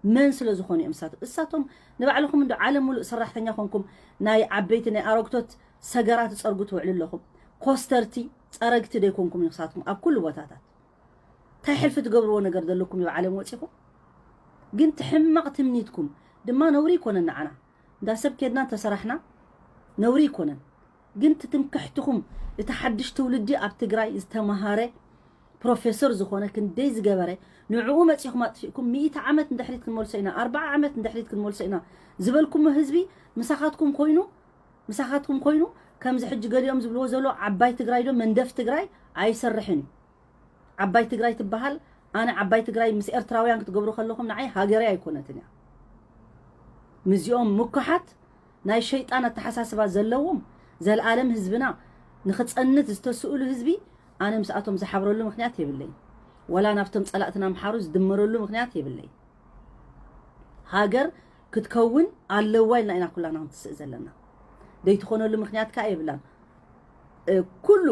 መን ስለ ዝኾኑ እዮም እሳቶም እሳቶም ንባዕልኹም እንዶ ዓለም ሙሉእ ሰራሕተኛ ኮንኩም ናይ ዓበይቲ ናይ ኣረግቶት ሰገራ ትፀርጉ ትውዕሉ ኣለኹም ኮስተርቲ ፀረግቲ ደይኮንኩም ንሳትኩም ኣብ ኩሉ ቦታታት እንታይ ሕልፊ ትገብርዎ ነገር ዘለኩም እዩ ዓለም ወፂኹም ግን ትሕማቕ ትምኒትኩም ድማ ነውሪ ይኮነ ንዓና እንዳ ሰብ ኬድና ተሰራሕና ነውሪ ኣይኮነን። ግን ትትምክሕትኹም እቲ ሓድሽ ትውልዲ ኣብ ትግራይ ዝተመሃረ ፕሮፌሰር ዝኾነ ክንደይ ዝገበረ ንዕኡ መጺኹም ኣጥፊእኩም ሚእቲ ዓመት ንድሕሪት ክንመልሶ ኢና፣ ኣርባዓ ዓመት ንድሕሪት ክንመልሶ ኢና ዝበልኩሞ ህዝቢ ምሳኻትኩም ኮይኑ ምሳኻትኩም ኮይኑ ከምዚ ሕጂ ገሊኦም ዝብልዎ ዘሎ ዓባይ ትግራይ ዶ መንደፍ ትግራይ ኣይሰርሕን እዩ። ዓባይ ትግራይ ትበሃል። ኣነ ዓባይ ትግራይ ምስ ኤርትራውያን ክትገብሩ ከለኹም ንዓይ ሃገረይ ኣይኮነትን እያ። ምስዚኦም ምኩሓት ናይ ሸይጣን ኣተሓሳስባ ዘለዎም ዘልኣለም ህዝብና ንኽጸንት ዝተስእሉ ህዝቢ ኣነ ምስኣቶም ዝሓብረሉ ምክንያት የብለይ። ወላ ናብቶም ጸላእትና ምሓሩ ዝድመረሉ ምክንያት የብለይ። ሃገር ክትከውን ኣለዋ ኢልና ኢና ኩላና ክንትስእ ዘለና። ዘይትኾነሉ ምክንያት ከኣ የብላን። ኩሉ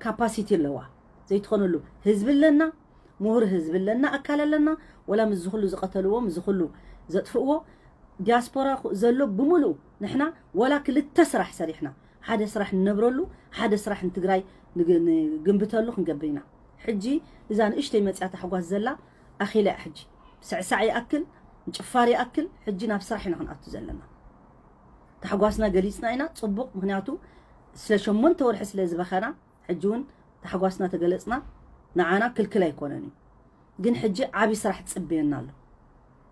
ካፓሲቲ ኣለዋ ዘይትኾነሉ ህዝቢ ኣለና፣ ምሁር ህዝቢ ኣለና፣ ኣካል ኣለና። ወላ ምስ ዝኹሉ ዝቐተልዎ ምስ ዝኹሉ ዘጥፍእዎ ዲያስፖራ ዘሎ ብምሉእ ንሕና ወላ ክልተ ስራሕ ሰሪሕና ሓደ ስራሕ ንነብረሉ ሓደ ስራሕ ንትግራይ ንግንብተሉ ክንገብር ኢና። ሕጂ እዛ ንእሽተይ መፅያ ታሕጓስ ዘላ ኣኺላ እያ። ሕጂ ስዕሳዕ ይኣክል ንጭፋር ይኣክል ሕጂ ናብ ስራሕ ኢና ክንኣቱ ዘለና። ታሕጓስና ገሊፅና ኢና። ፅቡቕ፣ ምክንያቱ ስለ ሸሞንተ ወርሒ ስለ ዝበኸና ሕጂ እውን ታሕጓስና ተገለፅና ንዓና ክልክል ኣይኮነን እዩ። ግን ሕጂ ዓብዪ ስራሕ ትፅበየና ኣሎ።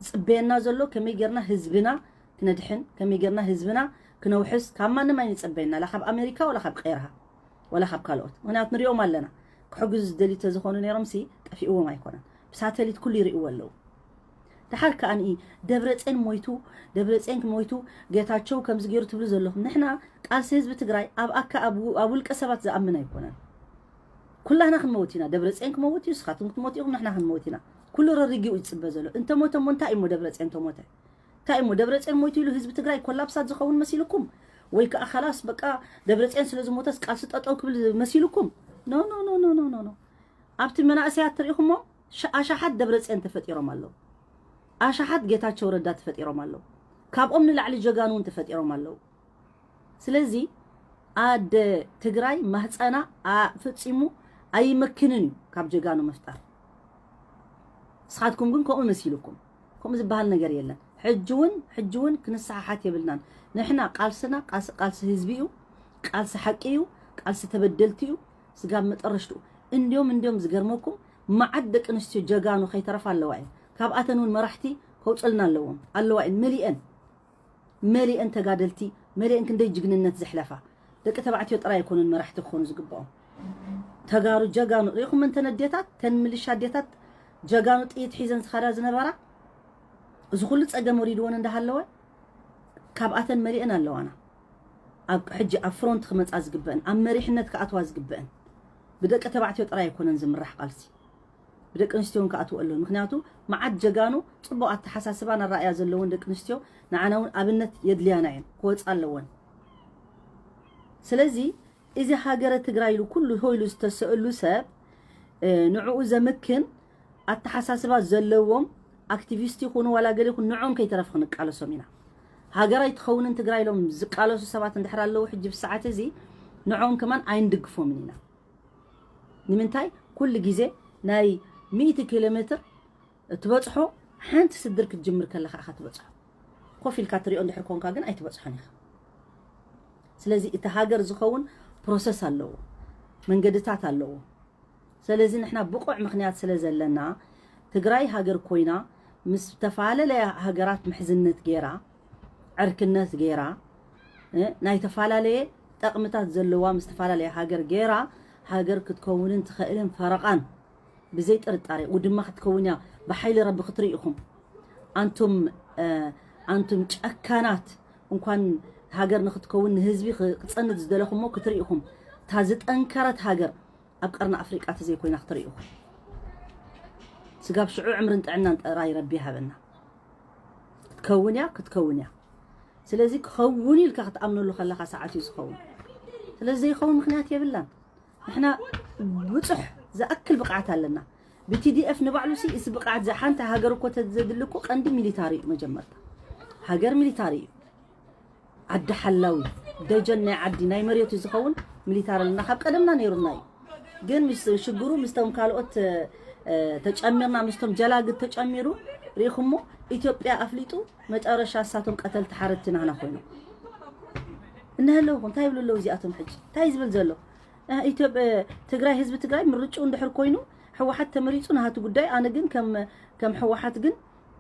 ዝፅበየና ዘሎ ከመይ ጌርና ህዝብና ክነድሕን ከመይ ጌርና ህዝብና ክነውሕስ ካብ ማንም ኣይንፅበየና ላ ካብ ኣሜሪካ ወላ ካብ ቀይርሃ ወላ ካብ ካልኦት። ምክንያቱ ንሪኦም ኣለና። ክሕግዙ ዝደልዩ ተዝኾኑ ነይሮም ሲ ጠፊእዎም ኣይኮነን። ብሳተሊት ኩሉ ይርእዎ ኣለዉ። ደሓር ከኣ ንኢ ደብረጼን ሞይቱ ደብረጼን ሞይቱ ጌታቸው ከምዚ ገይሩ ትብሉ ዘለኹም ንሕና ቃልሲ ህዝቢ ትግራይ ኣብ ኣካ ኣብ ውልቀ ሰባት ዝኣምን ኣይኮነን። ኩላህና ክንመውት ኢና። ደብረጼን ክመውት እዩ፣ ስኻትኩም ክትመውት ኢኹም፣ ንሕና ክንመውት ኢና። ኩሉ ረሪጊኡ ዝፅበ ዘሎ እንተሞተ እሞ እንታይ እሞ ደብረጼን ተሞተ እንታይ እሞ ደብረጼን ሞይቱ ኢሉ ህዝቢ ትግራይ ኮላፕሳት ዝኸውን መሲልኩም ወይ ከዓ ካላስ በቃ ደብረጼን ስለ ዝሞተስ ቃልሲ ጠጠው ክብል መሲልኩም? ኖ ኖ ኖ ኖ ኖ ኖ። ኣብቲ መናእሰያት ትሪኢኹሞ ኣሻሓት ደብረጼን ተፈጢሮም ኣለዉ። ኣሻሓት ጌታቸው ረዳ ተፈጢሮም ኣለዉ። ካብኦም ንላዕሊ ጀጋኑ እውን ተፈጢሮም ኣለዉ። ስለዚ ኣደ ትግራይ ማህፀና ፈፂሙ ኣይመክንን እዩ ካብ ጀጋኑ ምፍጣር። ንስኻትኩም ግን ከምኡ መሲልኩም ከምኡ ዝበሃል ነገር የለን። ሕጂ እውን ሕጂ እውን ክንሰሓሓት የብልናን። ንሕና ቃልስና ቃልሲ ህዝቢ እዩ። ቃልሲ ሓቂ እዩ። ቃልሲ ተበደልቲ እዩ። ስጋብ መጠረሽትኡ እንዲዮም እንዲዮም ዝገርመኩም መዓት ደቂ ኣንስትዮ ጀጋኑ ከይተረፋ ኣለዋ እየን። ካብኣተን እውን መራሕቲ ከውፅልና ኣለዎም ኣለዋ እየን መሊአን መሊአን ተጋደልቲ መሊአን ክንደይ ጅግንነት ዘሕለፋ ደቂ ተባዕትዮ ጥራይ ኣይኮኑን መራሕቲ ክኾኑ ዝግብኦም። ተጋሩ ጀጋኑ ርኢኹም እንተን ኣዴታት ተን ምልሻ ኣዴታት ጀጋኑ ጥይት ሒዘን ዝኸዳ ዝነበራ እዚ ኩሉ ፀገም ወሪድወን እንዳሃለወ ካብኣተን መሊአን ኣለዋና። ኣብ ሕጂ ኣብ ፍሮንት ክመፃ ዝግበአን ኣብ መሪሕነት ክኣትዋ ዝግበአን ብደቂ ተባዕትዮ ጥራይ ኣይኮነን ዝምራሕ ቃልሲ። ብደቂ ኣንስትዮ እውን ክኣትዎ ኣለዎ። ምክንያቱ መዓት ጀጋኑ ፅቡቕ ኣተሓሳስባን ኣረኣእያ ዘለወን ደቂ ኣንስትዮ ንዓና እውን ኣብነት የድልያና እየን ክወፃ ኣለወን። ስለዚ እዚ ሃገረ ትግራይ ኢሉ ኩሉ ሆ ኢሉ ዝተሰእሉ ሰብ ንዕኡ ዘምክን ኣተሓሳስባ ዘለዎም ኣክቲቪስት ይኹኑ ዋላ ገለ ይኹን ንዕኦም ከይተረፈ ክንቃለሶም ኢና። ሃገር ኣይትኸውንን ትግራይ ኢሎም ዝቃለሱ ሰባት እንድሕር ኣለዉ ሕጂ ብሰዓት እዚ ንዕኦም ከማን ኣይንድግፎምን ኢና። ንምንታይ ኩሉ ግዜ ናይ ሚእቲ ኪሎ ሜትር ትበፅሖ ሓንቲ ስድር ክትጅምር ከለካ ኢካ ትበፅሖ። ኮፍ ኢልካ ትሪኦ እንድሕር ኮንካ ግን ኣይትበፅሖን ኢካ። ስለዚ እቲ ሃገር ዝኸውን ፕሮሰስ ኣለዎ፣ መንገድታት ኣለዎ። ስለዚ ንሕና ብቑዕ ምክንያት ስለ ዘለና ትግራይ ሃገር ኮይና ምስ ዝተፈላለለያ ሃገራት ምሕዝነት ገይራ ዕርክነት ገይራ ናይ ተፈላለየ ጠቕምታት ዘለዋ ምስ ዝተፈላለየ ሃገር ገይራ ሃገር ክትከውንን ትኽእልን ፈረቓን ብዘይ ጥርጣሬ ውድማ ክትከውን እያ። ብሓይሊ ረቢ ክትርኢ ኢኹም። ኣንቱም ኣንቱም ጨካናት እንኳን ሃገር ንክትከውን ንህዝቢ ክፀንት ዝደለኹሞ ክትርኢ ኢኹም። እታ ዝጠንከረት ሃገር ኣብ ቀርኒ ኣፍሪቃ ተዘይኮይና ክትርኢ ኢኹም። ስጋብ ሽዑ ዕምርን ጥዕናን ጥራይ ረቢ ይሃበና። ክትከውን እያ ክትከውን እያ። ስለዚ ክኸውን ኢልካ ክትኣምነሉ ከለካ ሰዓት እዩ ዝኸውን። ስለዚ ዘይኸውን ምክንያት የብላን። ንሕና ብዙሕ ዝኣክል ብቕዓት ኣለና። ብቲዲኤፍ ንባዕሉ ሲ እዚ ብቕዓት እዚ ሓንቲ ሃገር እኮ ተዘድሊ እኮ ቀንዲ ሚሊታሪ እዩ መጀመርታ። ሃገር ሚሊታሪ እዩ። ዓዲ ሓላዊ ደጀን ናይ ዓዲ ናይ መሬቱ ዝኸውን ሚሊታሪ ኣለና ካብ ቀደምና ነይሩና እዩ። ግን ምስ ሽግሩ ምስቶም ካልኦት ተጨሚርና ምስቶም ጀላግት ተጨሚሩ ርኢኹሞ? ኢትዮጵያ ኣፍሊጡ መጨረሻ እሳቶም ቀተልቲ ሓረድቲ ናህና ኮይኖም እናሃለውኹም እንታይ ይብሉ ኣለዉ እዚኣቶም? ሕጂ እንታይ ዝብል ዘሎ? እ፣ ኢትዮጵ-፣ እ፣ ትግራይ፣ ህዝቢ ትግራይ ምርጭኡ እንድሕር ኮይኑ፣ ህወሓት ተመሪፁ ናሃቱ ጉዳይ። ኣነ ግን ከም፣ ከም ህወሓት ግን፣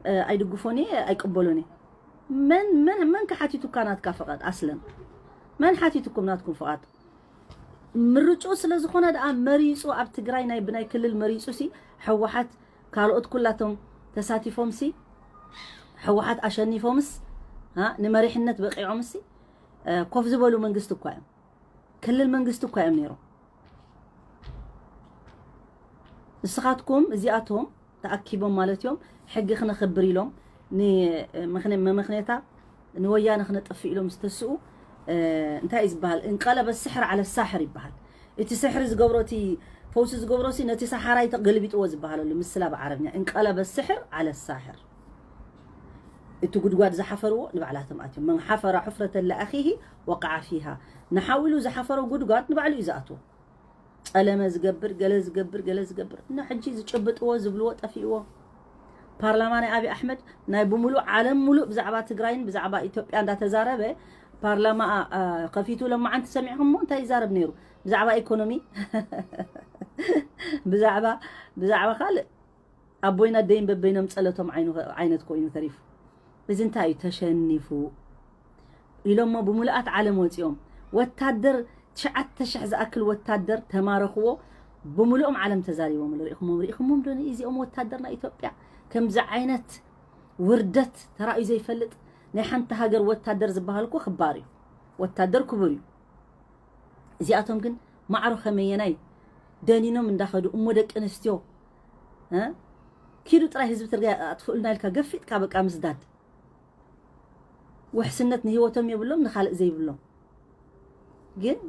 እ፣ ኣይድግፎን እየ፣ ኣይቅበሎን እየ። መን፣ መን፣ መን ከሓቲቱካ ናትካ ፍቓድ? ኣስለን መን ሓቲቱኩም ናትኩም ፍቓድ? ምርጭኡ ስለ ዝኾነ ደኣ መሪፁ ኣብ ትግራይ ናይ ብናይ ክልል መሪፁ ሲ፣ ህወሓት ካልኦት ኩላቶም ተሳቲፎም ሲ፣ ህወሓት ኣሸኒፎምስ፣ እ፣ ንመሪሕነት በቂዖም ሲ፣ እ፣ ኮፍ ዝበሉ መንግስቲ እኳ እዮም። ክልል መንግስቲ እኳ እዮም ነይሮም። ንስኻትኩም እዚኣቶም ተኣኪቦም ማለት እዮም፣ ሕጊ ክነኽብር ኢሎም፣ ን-፣ ምኽነ-፣ መመኽነታ ንወያነ ክነጥፍእ ኢሎም ዝተስኡ፣ እ፣ እንታይ እዩ ዝበሃል? እንቀለበ ስሕር ዓለ ሳሕር ይበሃል። እቲ ስሕሪ ዝገብሮ፣ እቲ ፈውሲ ዝገብሮ ሲ ነቲ ሰሓራይ ተገልቢጥዎ ዝበሃለሉ ምስላ ብዓረብኛ፣ እንቀለበ ስሕር ዓለ ሳሕር። እቲ ጉድጓድ ዝሓፈርዎ ንባዕላቶም ኣትዮም። መን ሓፈራ ሑፍረተ ለኣኺሂ ወቃዓ ፊሃ። ንሓው ኢሉ ዝሓፈሮ ጉድጓድ ንባዕሉ እዩ ዝኣትዎ። ጸለመ ዝገብር፣ ገለ ዝገብር፣ ገለ ዝገብር። እና ሕጂ ዝጭብጥዎ ዝብልዎ ጠፊእዎ። ፓርላማ ናይ ኣብይ ኣሕመድ ናይ ብምሉእ ዓለም ሙሉእ ብዛዕባ ትግራይን ብዛዕባ ኢትዮጵያ እንዳተዛረበ፣ ፓርላማ፣ አ፣ ከፊቱ ለማዓንቲ ሰሚዕኹም እሞ እንታይ ይዛረብ ነይሩ? ብዛዕባ ኢኮኖሚ፣ ብዛዕባ፣ ብዛዕባ ካልእ ኣቦይን ኣደይን በበይኖም ጸለቶም ዓይኑ፣ ዓይነት ኮይኑ ተሪፉ። እዚ እንታይ እዩ? ተሸኒፉ ኢሎሞ ብምልኣት ዓለም ወጺኦም። ወታደር፣ ትሽዓተ ሽሕ ዝኣክል ወታደር ተማረኽዎ። ብምልኦም ዓለም ተዛሪቦም። ርኢኹሞም፣ ርኢኹሞም ዶ ንእዚኦም ወታደር ናይ ኢትዮጵያ? ከምዚ ዓይነት ውርደት ተራእዩ ዘይፈልጥ። ናይ ሓንቲ ሃገር ወታደር ዝበሃል እኮ ክባር እዩ። ወታደር ክቡር እዩ። እዚኣቶም ግን ማዕሮ ከመየናይ ደኒኖም እንዳኸዱ እሞ ደቂ ኣንስትዮ፣ እ? ኪዱ ጥራይ ህዝቢ ትግራይ ኣጥፍኡልና ኢልካ ገፊጥካ በቃ ምስዳድ። ውሕስነት ንህይወቶም የብሎም፣ ንኻልእ ዘይብሎም። ግን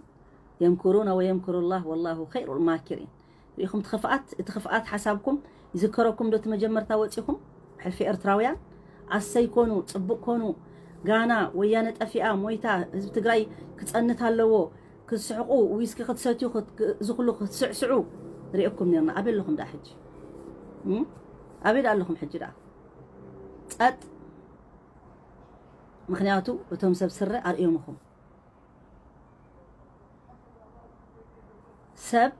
የምኩሩና ወየምኩሩ ላህ ወላሁ ኸይሩል ማኪሪን። ርኢኹም እቲ ክፍኣት፣ እቲ ክፍኣት ሓሳብኩም ይዝከረኩም ዶ? እቲ መጀመርታ ወፂኹም ሕልፊ ኤርትራውያን ኣሰይ ኮኑ፣ ፅቡቅ ኮኑ፣ ጋና ወያነ ጠፊኣ ሞይታ፣ ህዝቢ ትግራይ ክፀንት ኣለዎ፣ ክትስሕቁ፣ ዊስኪ ክትሰትዩ፣ ክት-፣ እዚ ኩሉ ክትስዕስዑ ርኤኩም ነርና። ኣበይ ኣለኹም ደኣ ሕጂ? እም? ኣበይ ደኣ ኣለኹም ሕጂ ደኣ? ጸጥ። ምኽንያቱ እቶም ሰብ ስረ ኣርእዮምኹም። ሰብ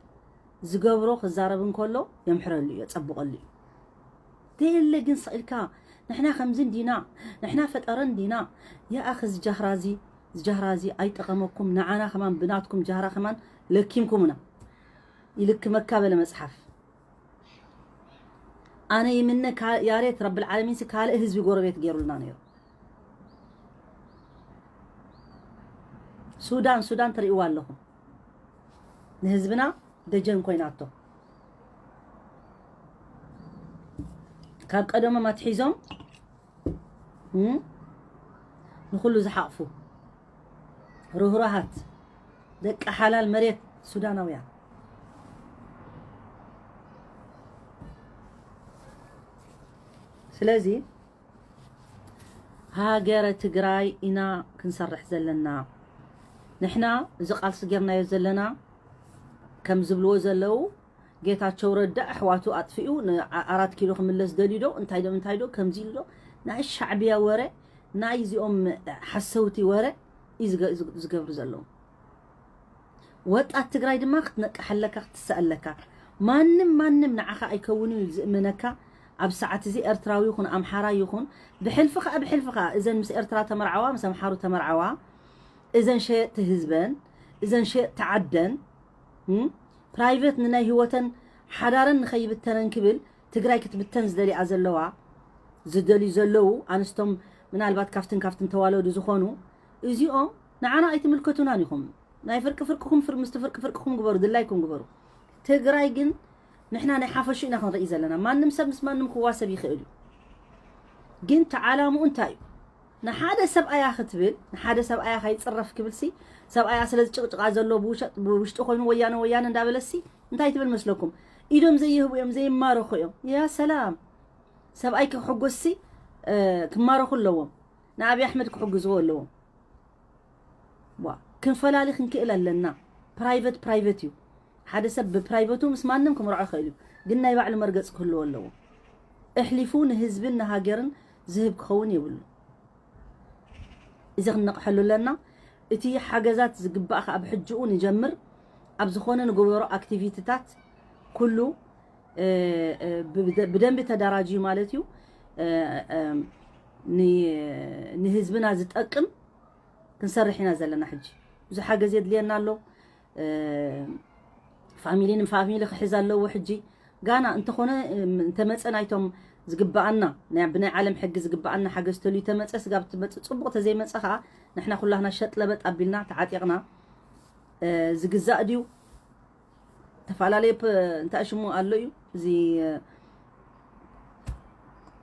ዝገብሮ ክዛረብ እንከሎ የምሕረሉ እዩ፣ የጸብቐሉ እዩ። ተየለ ግን ስቕ ኢልካ ንሕና ከምዚ እንዲና፣ ንሕና ፈጠረ እንዲና፣ የኣኽ እዚ ጃህራ እዚ፣ እዚ ጃህራ እዚ ኣይጠቐመኩም፣ ንዓና ከማን ብናትኩም ጃህራ ከማን ለኪምኩምና። ይልክመካ በለ መጽሓፍ። ኣነ ይምነ ካ-፣ ያሬት ረብል ዓለሚን ሲ ካልእ ህዝቢ ጎረቤት ገይሩልና ነይሩ። ሱዳን፣ ሱዳን ትርእይዋ ኣለኹም። ንህዝብና ደጀን ኮይናቶ። ካብ ቀደሞም ኣትሒዞም፣ እም፣ ንኹሉ ዝሓቕፉ ርህሩሃት ደቂ ሓላል መሬት ሱዳናውያን። ስለዚ ሃገረ ትግራይ ኢና ክንሰርሕ ዘለና። ንሕና እዚ ቃልሲ ጌርናዮ ዘለና፣ ከም ዝብልዎ ዘለዉ፣ ጌታቸው ረዳ ኣሕዋቱ ኣጥፊኡ ን-፣ ኣ-፣ ኣራት ኪሎ ክምለስ ደልዩ ዶ? እንታይ ዶ? እንታይ ዶ? ከምዚ ኢሉ ዶ? ናይ ሻዕብያ ወረ፣ ናይ እዚኦም ሓሰውቲ ወረ እዩ ዝገ-፣ ዝግ-፣ ዝገብሩ ዘለዉ። ወጣት ትግራይ ድማ ክትነቅሕ ኣለካ፣ ክትስእ ኣለካ። ማንም፣ ማንም ንዓኻ ኣይከውን እዩ ዝእመነካ። ኣብ ሰዓት እዚ ኤርትራዊ ይኹን ኣምሓራ ይኹን፣ ብሕልፊ ኸኣ፣ ብሕልፊ ኸኣ እዘን ምስ ኤርትራ ተመርዓዋ፣ ምስ ኣምሓሩ ተመርዓዋ፣ እዘን ሸየጥቲ ህዝበን፣ እዘን ሸየጥቲ ዓደን፣ እም፣ ፕራይቬት ንናይ ህይወተን ሓዳረን ንኸይብተነን ክብል ትግራይ ክትብተን ዝደልያ ዘለዋ፣ ዝደልዩ ዘለዉ ኣንስቶም፣ ምናልባት ካፍትን ካፍትን ተዋለዱ ዝኾኑ፣ እዚኦም ንዓና ኣይትምልከቱናን ኢኹም። ናይ ፍርቂ ፍርቅኹም ፍር-፣ ምስቲ ፍርቂ ፍርቅኹም ግበሩ፣ ድላይኩም ግበሩ። ትግራይ ግን ንሕና ናይ ሓፈሹ ኢና ክንርኢ ዘለና። ማንም ሰብ ምስ ማንም ክዋሰብ ይኽእል እዩ። ግን ተዓላምኡ እንታይ እዩ? ንሓደ ሰብኣያ ክትብል፣ ንሓደ ሰብኣያ ካይጽረፍ ክብልሲ፣ ሰብኣያ ስለ ዝጭቕጭቓ ዘሎ ብውሸ-፣ ብውሽጢ ኮይኑ ወያነ ወያነ እንዳበለሲ፣ እንታይ ትብል መስለኩም? ኢዶም ዘይህቡ እዮም፣ ዘይማረኹ እዮም። ያ ሰላም። ሰብኣይ ክሕጎስሲ፣ እ፣ ክማረኹ ኣለዎም። ንኣብይ ኣሕመድ ክሕግዝዎ ኣለዎም። ዋ፣ ክንፈላሊ ክንክእል ኣለና። ፕራይቨት ፕራይቨት እዩ። ሓደ ሰብ ብፕራይቨቱ ምስ ማንም ክምርዖ ይኽእል እዩ። ግን ናይ ባዕሉ መርገፂ ክህልዎ ኣለዎ። እሕሊፉ ንህዝብን ንሃገርን ዝህብ ክኸውን የብሉ። እዚ ክንነቕሐሉ ኣለና። እቲ ሓገዛት ዝግባእ ከኣ ብሕጅኡ ንጀምር። ኣብ ዝኾነ ንግበሮ ኣክቲቪቲታት ኩሉ ብደንቢ ተደራጅዩ ማለት እዩ። ንህዝብና ዝጠቅም ክንሰርሕ ኢና ዘለና። ሕጂ ብዙሕ ሓገዝ የድልየና ኣሎ። ፋሚሊ ንፋሚሊ ክሕዝ ኣለዎ። ሕጂ ጋና እንተኾነ እንተመፀ ናይቶም ዝግበኣና ብናይ ዓለም ሕጊ ዝግበኣና ሓገዝ ተልዩ ተመፀ ስጋብ ትመፅእ ፅቡቕ፣ ተዘይመፀ ከዓ ንሕና ኩላህና ሸጥ ለበጥ ኣቢልና ተዓጢቕና ዝግዛእ ድዩ ተፈላለየ እንታይ ሽሙ ኣሎ እዩ እዚ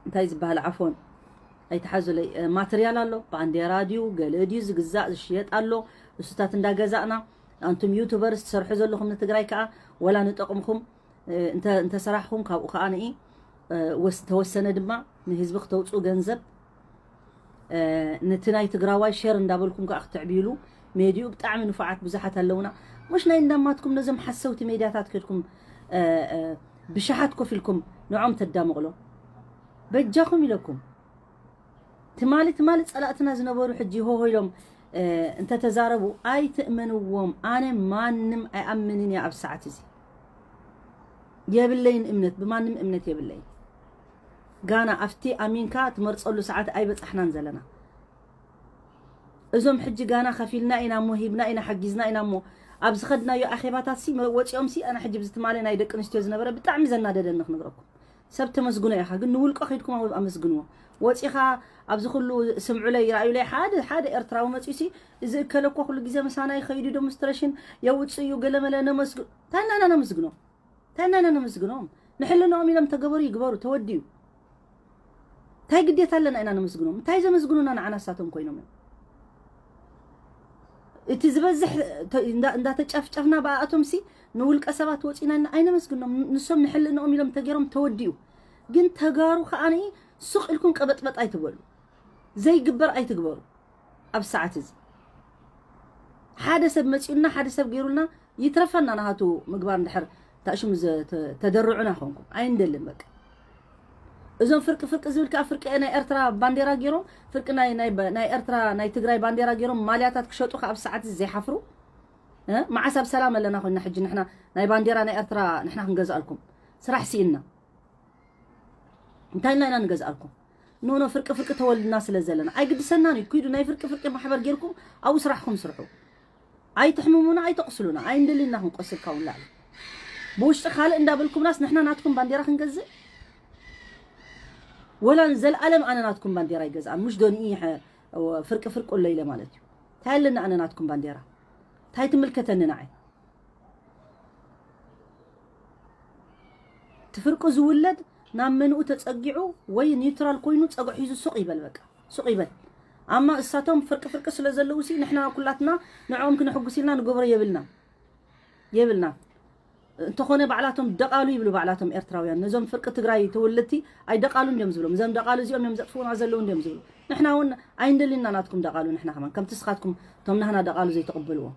እንታይ ዝበሃል ዓፎን ኣይተሓዙለይ ማትርያል ኣሎ። ባንዴራ ድዩ ገለ ድዩ ዝግዛእ ዝሽየጥ ኣሎ። እሱታት እንዳገዛእና ኣንቱም ዩቱበርስ ትሰርሑ ዘለኹም ንትግራይ ከዓ ወላ ንጠቕምኹም እንተሰራሕኹም ካብኡ ከዓ ንኢ ተወሰነ ድማ ንህዝቢ ክተውፅኡ ገንዘብ ነቲ ናይ ትግራዋይ ሸር እንዳበልኩም ከዓ ክትዕብይሉ ሜድኡ ብጣዕሚ ንፉዓት ብዙሓት ኣለውና። ሙሽ ናይ እንዳማትኩም ነዞም ሓሰውቲ ሜድያታት ከድኩም ብሽሓት ኮፍ ኢልኩም ንዖም ተዳምቕሎ በጃኹም ኢለኩም። ትማሊ ትማሊ ጸላእትና ዝነበሩ ሕጂ ሆሆ ኢሎም እንተተዛረቡ ኣይትእመንዎም። ኣነ ማንም ኣይኣምንን እየ ኣብ ሰዓት እዚ የብለይን እምነት፣ ብማንም እምነት የብለይን። ጋና ኣብቲ ኣሚንካ ትመርጸሉ ሰዓት ኣይበጻሕናን ዘለና። እዞም ሕጂ ጋና ከፊልና ኢና እሞ ሂብና ኢና ሓጊዝና ኢና እሞ ኣብ ዝኸድናዮ ኣኼባታት ሲ ወፂኦም ሲ ኣነ ሕጂ ብዚ ትማሊ ናይ ደቂ ኣንስትዮ ዝነበረ ብጣዕሚ ዘናደደኒ ክነግረኩም። ሰብ ተመስግኖ ኢኻ ግን ንውልቆ ከይድኩም ኣመስግንዎ። ወፂኻ ኣብዚ ኩሉ ስምዑለይ ይረኣዩለይ ሓደ ሓደ ኤርትራዊ መፂኡ ሲ እዚ እከለ እኮ ኩሉ ግዜ ምሳና ይኸይዱ ዶምስትሬሽን የውፅእ እዩ ገለመለ ነመስግ እንታይ ናና ነመስግኖ እንታይ ናና ነመስግኖም ንሕልናኦም ኢሎም ተገበሩ ይግበሩ ተወዲዩ እንታይ ግዴታ ኣለና ኢና ነመስግኖም እንታይ ዘመስግኑና ንዓና ሳቶም ኮይኖም እዮም እቲ ዝበዝሕ እንዳተጨፍጨፍና ብኣቶም ሲ ንውልቀ ሰባት ወፂና ኣይነመስግኖም ንሶም ንሕልናኦም ኢሎም ተገይሮም ተወዲኡ ግን ተጋሩ ከዓ ሱቕ ኢልኩም ቀበጥበጥ ኣይትበሉ ዘይግበር ኣይትግበሩ ኣብ ሰዓት እዚ ሓደ ሰብ መፂኡና ሓደ ሰብ ገይሩልና ይትረፈና ናሃቱ ምግባር እንድሕር ታሽሙ ተደርዑና ኮንኩም ኣይንደልን በቃ እዞም ፍርቂ ፍርቂ ዝብል ከዓ ፍርቂ ናይ ኤርትራ ባንዴራ ገይሮም ፍርቂ ናይ ኤርትራ ናይ ትግራይ ባንዴራ ገይሮም ማልያታት ክሸጡ ከዓ ኣብ ሰዓት እዚ ዘይሓፍሩ መዓስ ኣብ ሰላም ኣለና ኮይና ሕጂ ንሕና ናይ ባንዴራ ናይ ኤርትራ ንሕና ክንገዝኣልኩም ስራሕ ስኢንና እንታይ ኢልና ኢና ንገዝኣልኩም ኖኖ ፍርቂ ፍርቂ ተወልድና ስለ ዘለና ኣይግድሰናን እዩ ኪዱ ናይ ፍርቂ ፍርቂ ማሕበር ጌርኩም ኣብኡ ስራሕኩም ስርሑ ኣይትሕምሙና ኣይተቕስሉና ኣይንደልይና ክንቆስል ካብ ንላዕሊ ብውሽጢ ካልእ እንዳበልኩምናስ ንሕና ናትኩም ባንዴራ ክንገዝእ ወላ ንዘለኣለም ኣነ ናትኩም ባንዴራ ይገዝኣን ሙሽ ዶ ንኢ ፍርቂ ፍርቂ ኣሎ ኢለ ማለት እዩ እንታይ ኣለና ኣነ ናትኩም ባንዴራ እንታይ ትምልከተኒ ንዓይ ትፍርቁ ዝውለድ ናብ መንኡ ተጸጊዑ ወይ ኒውትራል ኮይኑ ጸጉዕ ሒዙ ሱቕ ይበል በቃ ሱቕ ይበል ኣማ እሳቶም ፍርቂ ፍርቂ ስለ ዘለዉ ሲ ንሕና ኩላትና ንዕኦም ክነሕጉስ ኢልና ንገብሮ የብልና የብልና እንተኾነ ባዕላቶም ደቓሉ ይብሉ ባዕላቶም ኤርትራውያን ነዞም ፍርቂ ትግራይ ተወለድቲ ኣይደቓሉ እንዲዮም ዝብሎም እዞም ደቓሉ እዚኦም እዮም ዘጥፍኡና ዘለዉ እንዲዮም ዝብሉ ንሕና እውን ኣይንደልዩና ናትኩም ደቓሉ ንሕና ከማን ከምቲ ስኻትኩም እቶም ናህና ደቓሉ ዘይተቕበልዎም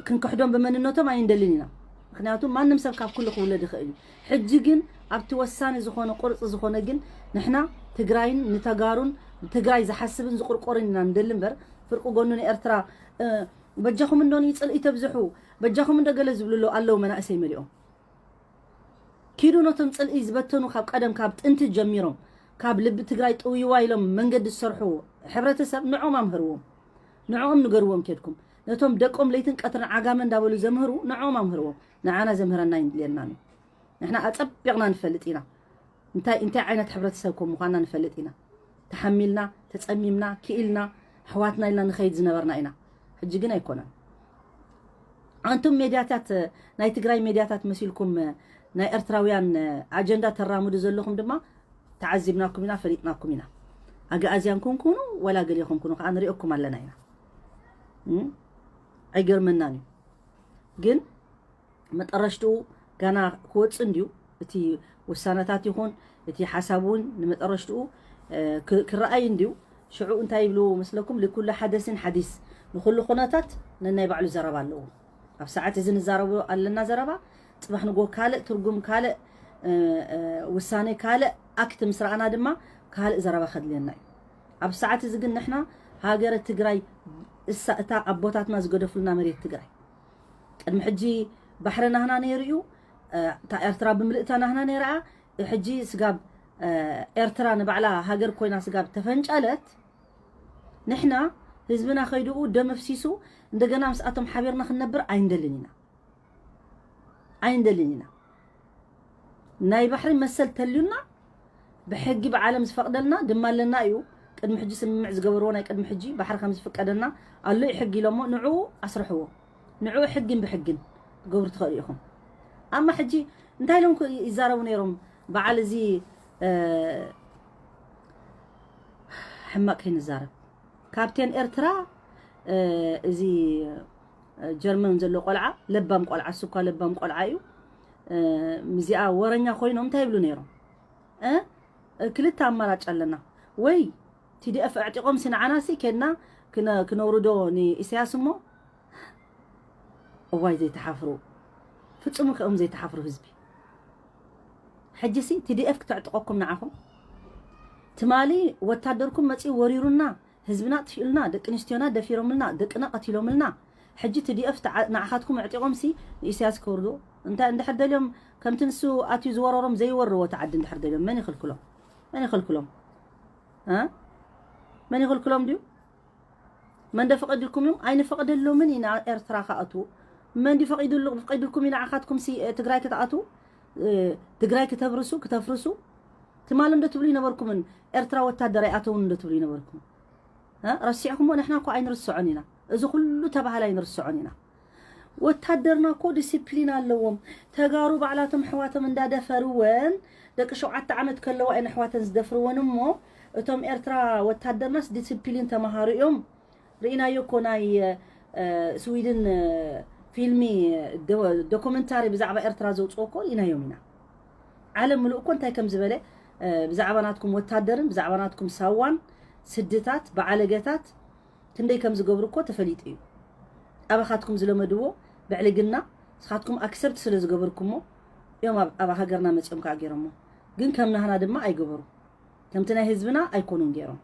ክንክሕዶም ብመንነቶም ኣይንደልን ኢና ምክንያቱ ማንም ሰብ ካብ ኩሉ ክውለድ ይኽእል እዩ ሕጂ ግን ኣብቲ ወሳኒ ዝኾነ ቁርፂ ዝኾነ ግን ንሕና ትግራይን ንተጋሩን ትግራይ ዝሓስብን ዝቁርቆርን ኢና ንደሊ እምበር ፍርቂ ጎኑ ንኤርትራ በጃኹም እንዶ ንፅልኢ ተብዝሑ በጃኹም እንዶ ገለ ዝብሉ ኣለዉ መናእሰይ መሊኦም ኪዱ ነቶም ጽልኢ ዝበተኑ ካብ ቀደም ካብ ጥንቲ ጀሚሮም ካብ ልቢ ትግራይ ጥውይዋ ኢሎም መንገዲ ዝሰርሑ ሕብረተሰብ ንዖም ኣምህርዎም ንዕኦም ንገርዎም ኬድኩም ነቶም ደቆም ለይትን ቀትርን ዓጋመ እንዳበሉ ዘምህሩ ንዕኦም ኣምህርዎም ንዓና ዘምህረና ይድልየና እዩ ንሕና ኣጸቢቕና ንፈልጥ ኢና እንታይ እንታይ ዓይነት ሕብረተሰብ ከም ምዃንና ንፈልጥ ኢና ተሓሚልና ተጸሚምና ክኢልና ኣሕዋትና ኢልና ንኸይድ ዝነበርና ኢና ሕጂ ግን ኣይኮነን ኣንቱም ሜድያታት ናይ ትግራይ ሜድያታት መሲልኩም ናይ ኤርትራውያን ኣጀንዳ ተራምዱ ዘለኹም ድማ ተዓዚብናኩም ኢና ፈሊጥናኩም ኢና ኣግኣዝያን ኩንኩኑ ወላ ገሌኹም ኩኑ ከዓ ንሪኦኩም ኣለና ኢና ኣይገርመናን እዩ ግን መጠረሽትኡ ጋና ክወፅእ እንድዩ እቲ ውሳነታት ይኹን እቲ ሓሳብ እውን ንመጠረሽትኡ ክረኣይ እንድዩ ሽዑ እንታይ ይብሉ መስለኩም ልኩሉ ሓደስን ሓዲስ ንኩሉ ኩነታት ነናይ ባዕሉ ዘረባ ኣለዎ ኣብ ሰዓት እዚ ንዛረቡ ኣለና ዘረባ ፅባሕ ንጎ ካልእ ትርጉም ካልእ ውሳኔ ካልእ ኣክት ምስ ረኣና ድማ ካልእ ዘረባ ከድልየና እዩ። ኣብ ሰዓት እዚ ግን ንሕና ሃገረ ትግራይ እሳ እታ ኣቦታትና ዝገደፉልና መሬት ትግራይ ቅድሚ ሕጂ ባሕሪ ናህና ነይሩ እዩ። እታ ኤርትራ ብምልእታ ናህና ነይራ። ሕጂ ስጋብ ኤርትራ ንባዕላ ሃገር ኮይና ስጋብ ተፈንጨለት ንሕና ህዝብና ከይድኡ ደም ኣፍሲሱ እንደገና ምስኣቶም ሓቢርና ክንነብር ኣይንደልን ኢና ኣይንደልን ኢና። ናይ ባሕሪ መሰል ተልዩና ብሕጊ ብዓለም ዝፈቅደልና ድማ ኣለና እዩ። ቅድሚ ሕጂ ስምምዕ ዝገበርዎ ናይ ቅድሚ ሕጂ ባሕሪ ከም ዝፍቀደና ኣሎ እዩ ሕጊ ኢሎሞ ንዕኡ ኣስርሕዎ። ንዕኡ ሕግን ብሕግን ትገብሩ ትኽእሉ ኢኹም። ኣማ ሕጂ እንታይ ኢሎም ይዛረቡ ነይሮም? በዓል እዚ ሕማቅ ከይንዛረብ ካፕቴን ኤርትራ እዚ ጀርመን ዘሎ ቆልዓ ለባም ቆልዓ እሱ እኳ ለባም ቆልዓ እዩ። ምዚኣ ወረኛ ኮይኖም እንታይ ይብሉ ነይሮም? ክልተ ኣማራጭ ኣለና። ወይ ቲዲኤፍ ኣዕጢቆም ሲ ንዓና ሲ ኬድና ክነውርዶ ንኢሳያስ እሞ እዋይ ዘይተሓፍሩ ፍጹም ከኦም ዘይተሓፍሩ ህዝቢ። ሕጂ ሲ ቲዲኤፍ ክተዕጥቆኩም ንዓኹም ትማሊ ወታደርኩም መጺኡ ወሪሩና ህዝብና ኣጥፊኡልና ደቂ ኣንስትዮና ደፊሮምልና ደቅና ቀቲሎምልና። ሕጂ ቲዲኤፍ ንዓኻትኩም ኣዕጢቆም ሲ ንኢሳያስ ከውርዱ እንታይ እንድሕር ደልዮም ከምቲ ንሱ ኣትዩ ዝወረሮም ዘይወርዎ ተዓዲ እንድሕር ደልዮም መን ይኽልክሎም? መን ይኽልክሎም? መን ይኽልክሎም ድዩ? መን ደፈቀድልኩም እዮም? ኣይንፈቅደሎምን ኢና ኤርትራ ክኣትዉ። መን ድዩ ፈቂድልኩም ኢና ንዓኻትኩም ሲ ትግራይ ክትኣትዉ? ትግራይ ክተብርሱ ክተፍርሱ ትማሊ እንዶ ትብሉ ይነበርኩምን ኤርትራ ወታደር ኣይኣተውን እንዶ ትብሉ ይነበርኩም። ረሲዕኩሞ ንሕና እኮ ኣይንርስዖን ኢና። እዚ ኩሉ ተባህላ ኣይንርስዖን ኢና። ወታደርና እኮ ዲሲፕሊን ኣለዎም። ተጋሩ ባዕላቶም ኣሕዋቶም እንዳደፈርወን ደቂ ሸውዓተ ዓመት ከለዋ እየን ኣሕዋተን ዝደፍርወን እሞ እቶም ኤርትራ ወታደርናስ ዲሲፕሊን ተማሃሩ እዮም። ርኢናዮ እኮ ናይ ስዊድን ፊልሚ ዶኩመንታሪ ብዛዕባ ኤርትራ ዘውፅኦ እኮ ርኢናዮም ኢና። ዓለም ምሉእ እኮ እንታይ ከም ዝበለ ብዛዕባ ናትኩም ወታደርን ብዛዕባ ናትኩም ሳዋን ስድታት በዓለገታት ክንደይ ከም ዝገብሩ እኮ ተፈሊጡ እዩ። ኣባኻትኩም ዝለመድዎ ብዕልግና ንስኻትኩም ኣክሰፕት ስለ ዝገበርኩሞ እዮም ኣብ ሃገርና መፂኦም ከዓ ገይሮሞ። ግን ከም ናህና ድማ ኣይገበሩ። ከምቲ ናይ ህዝብና ኣይኮኑን ገይሮም።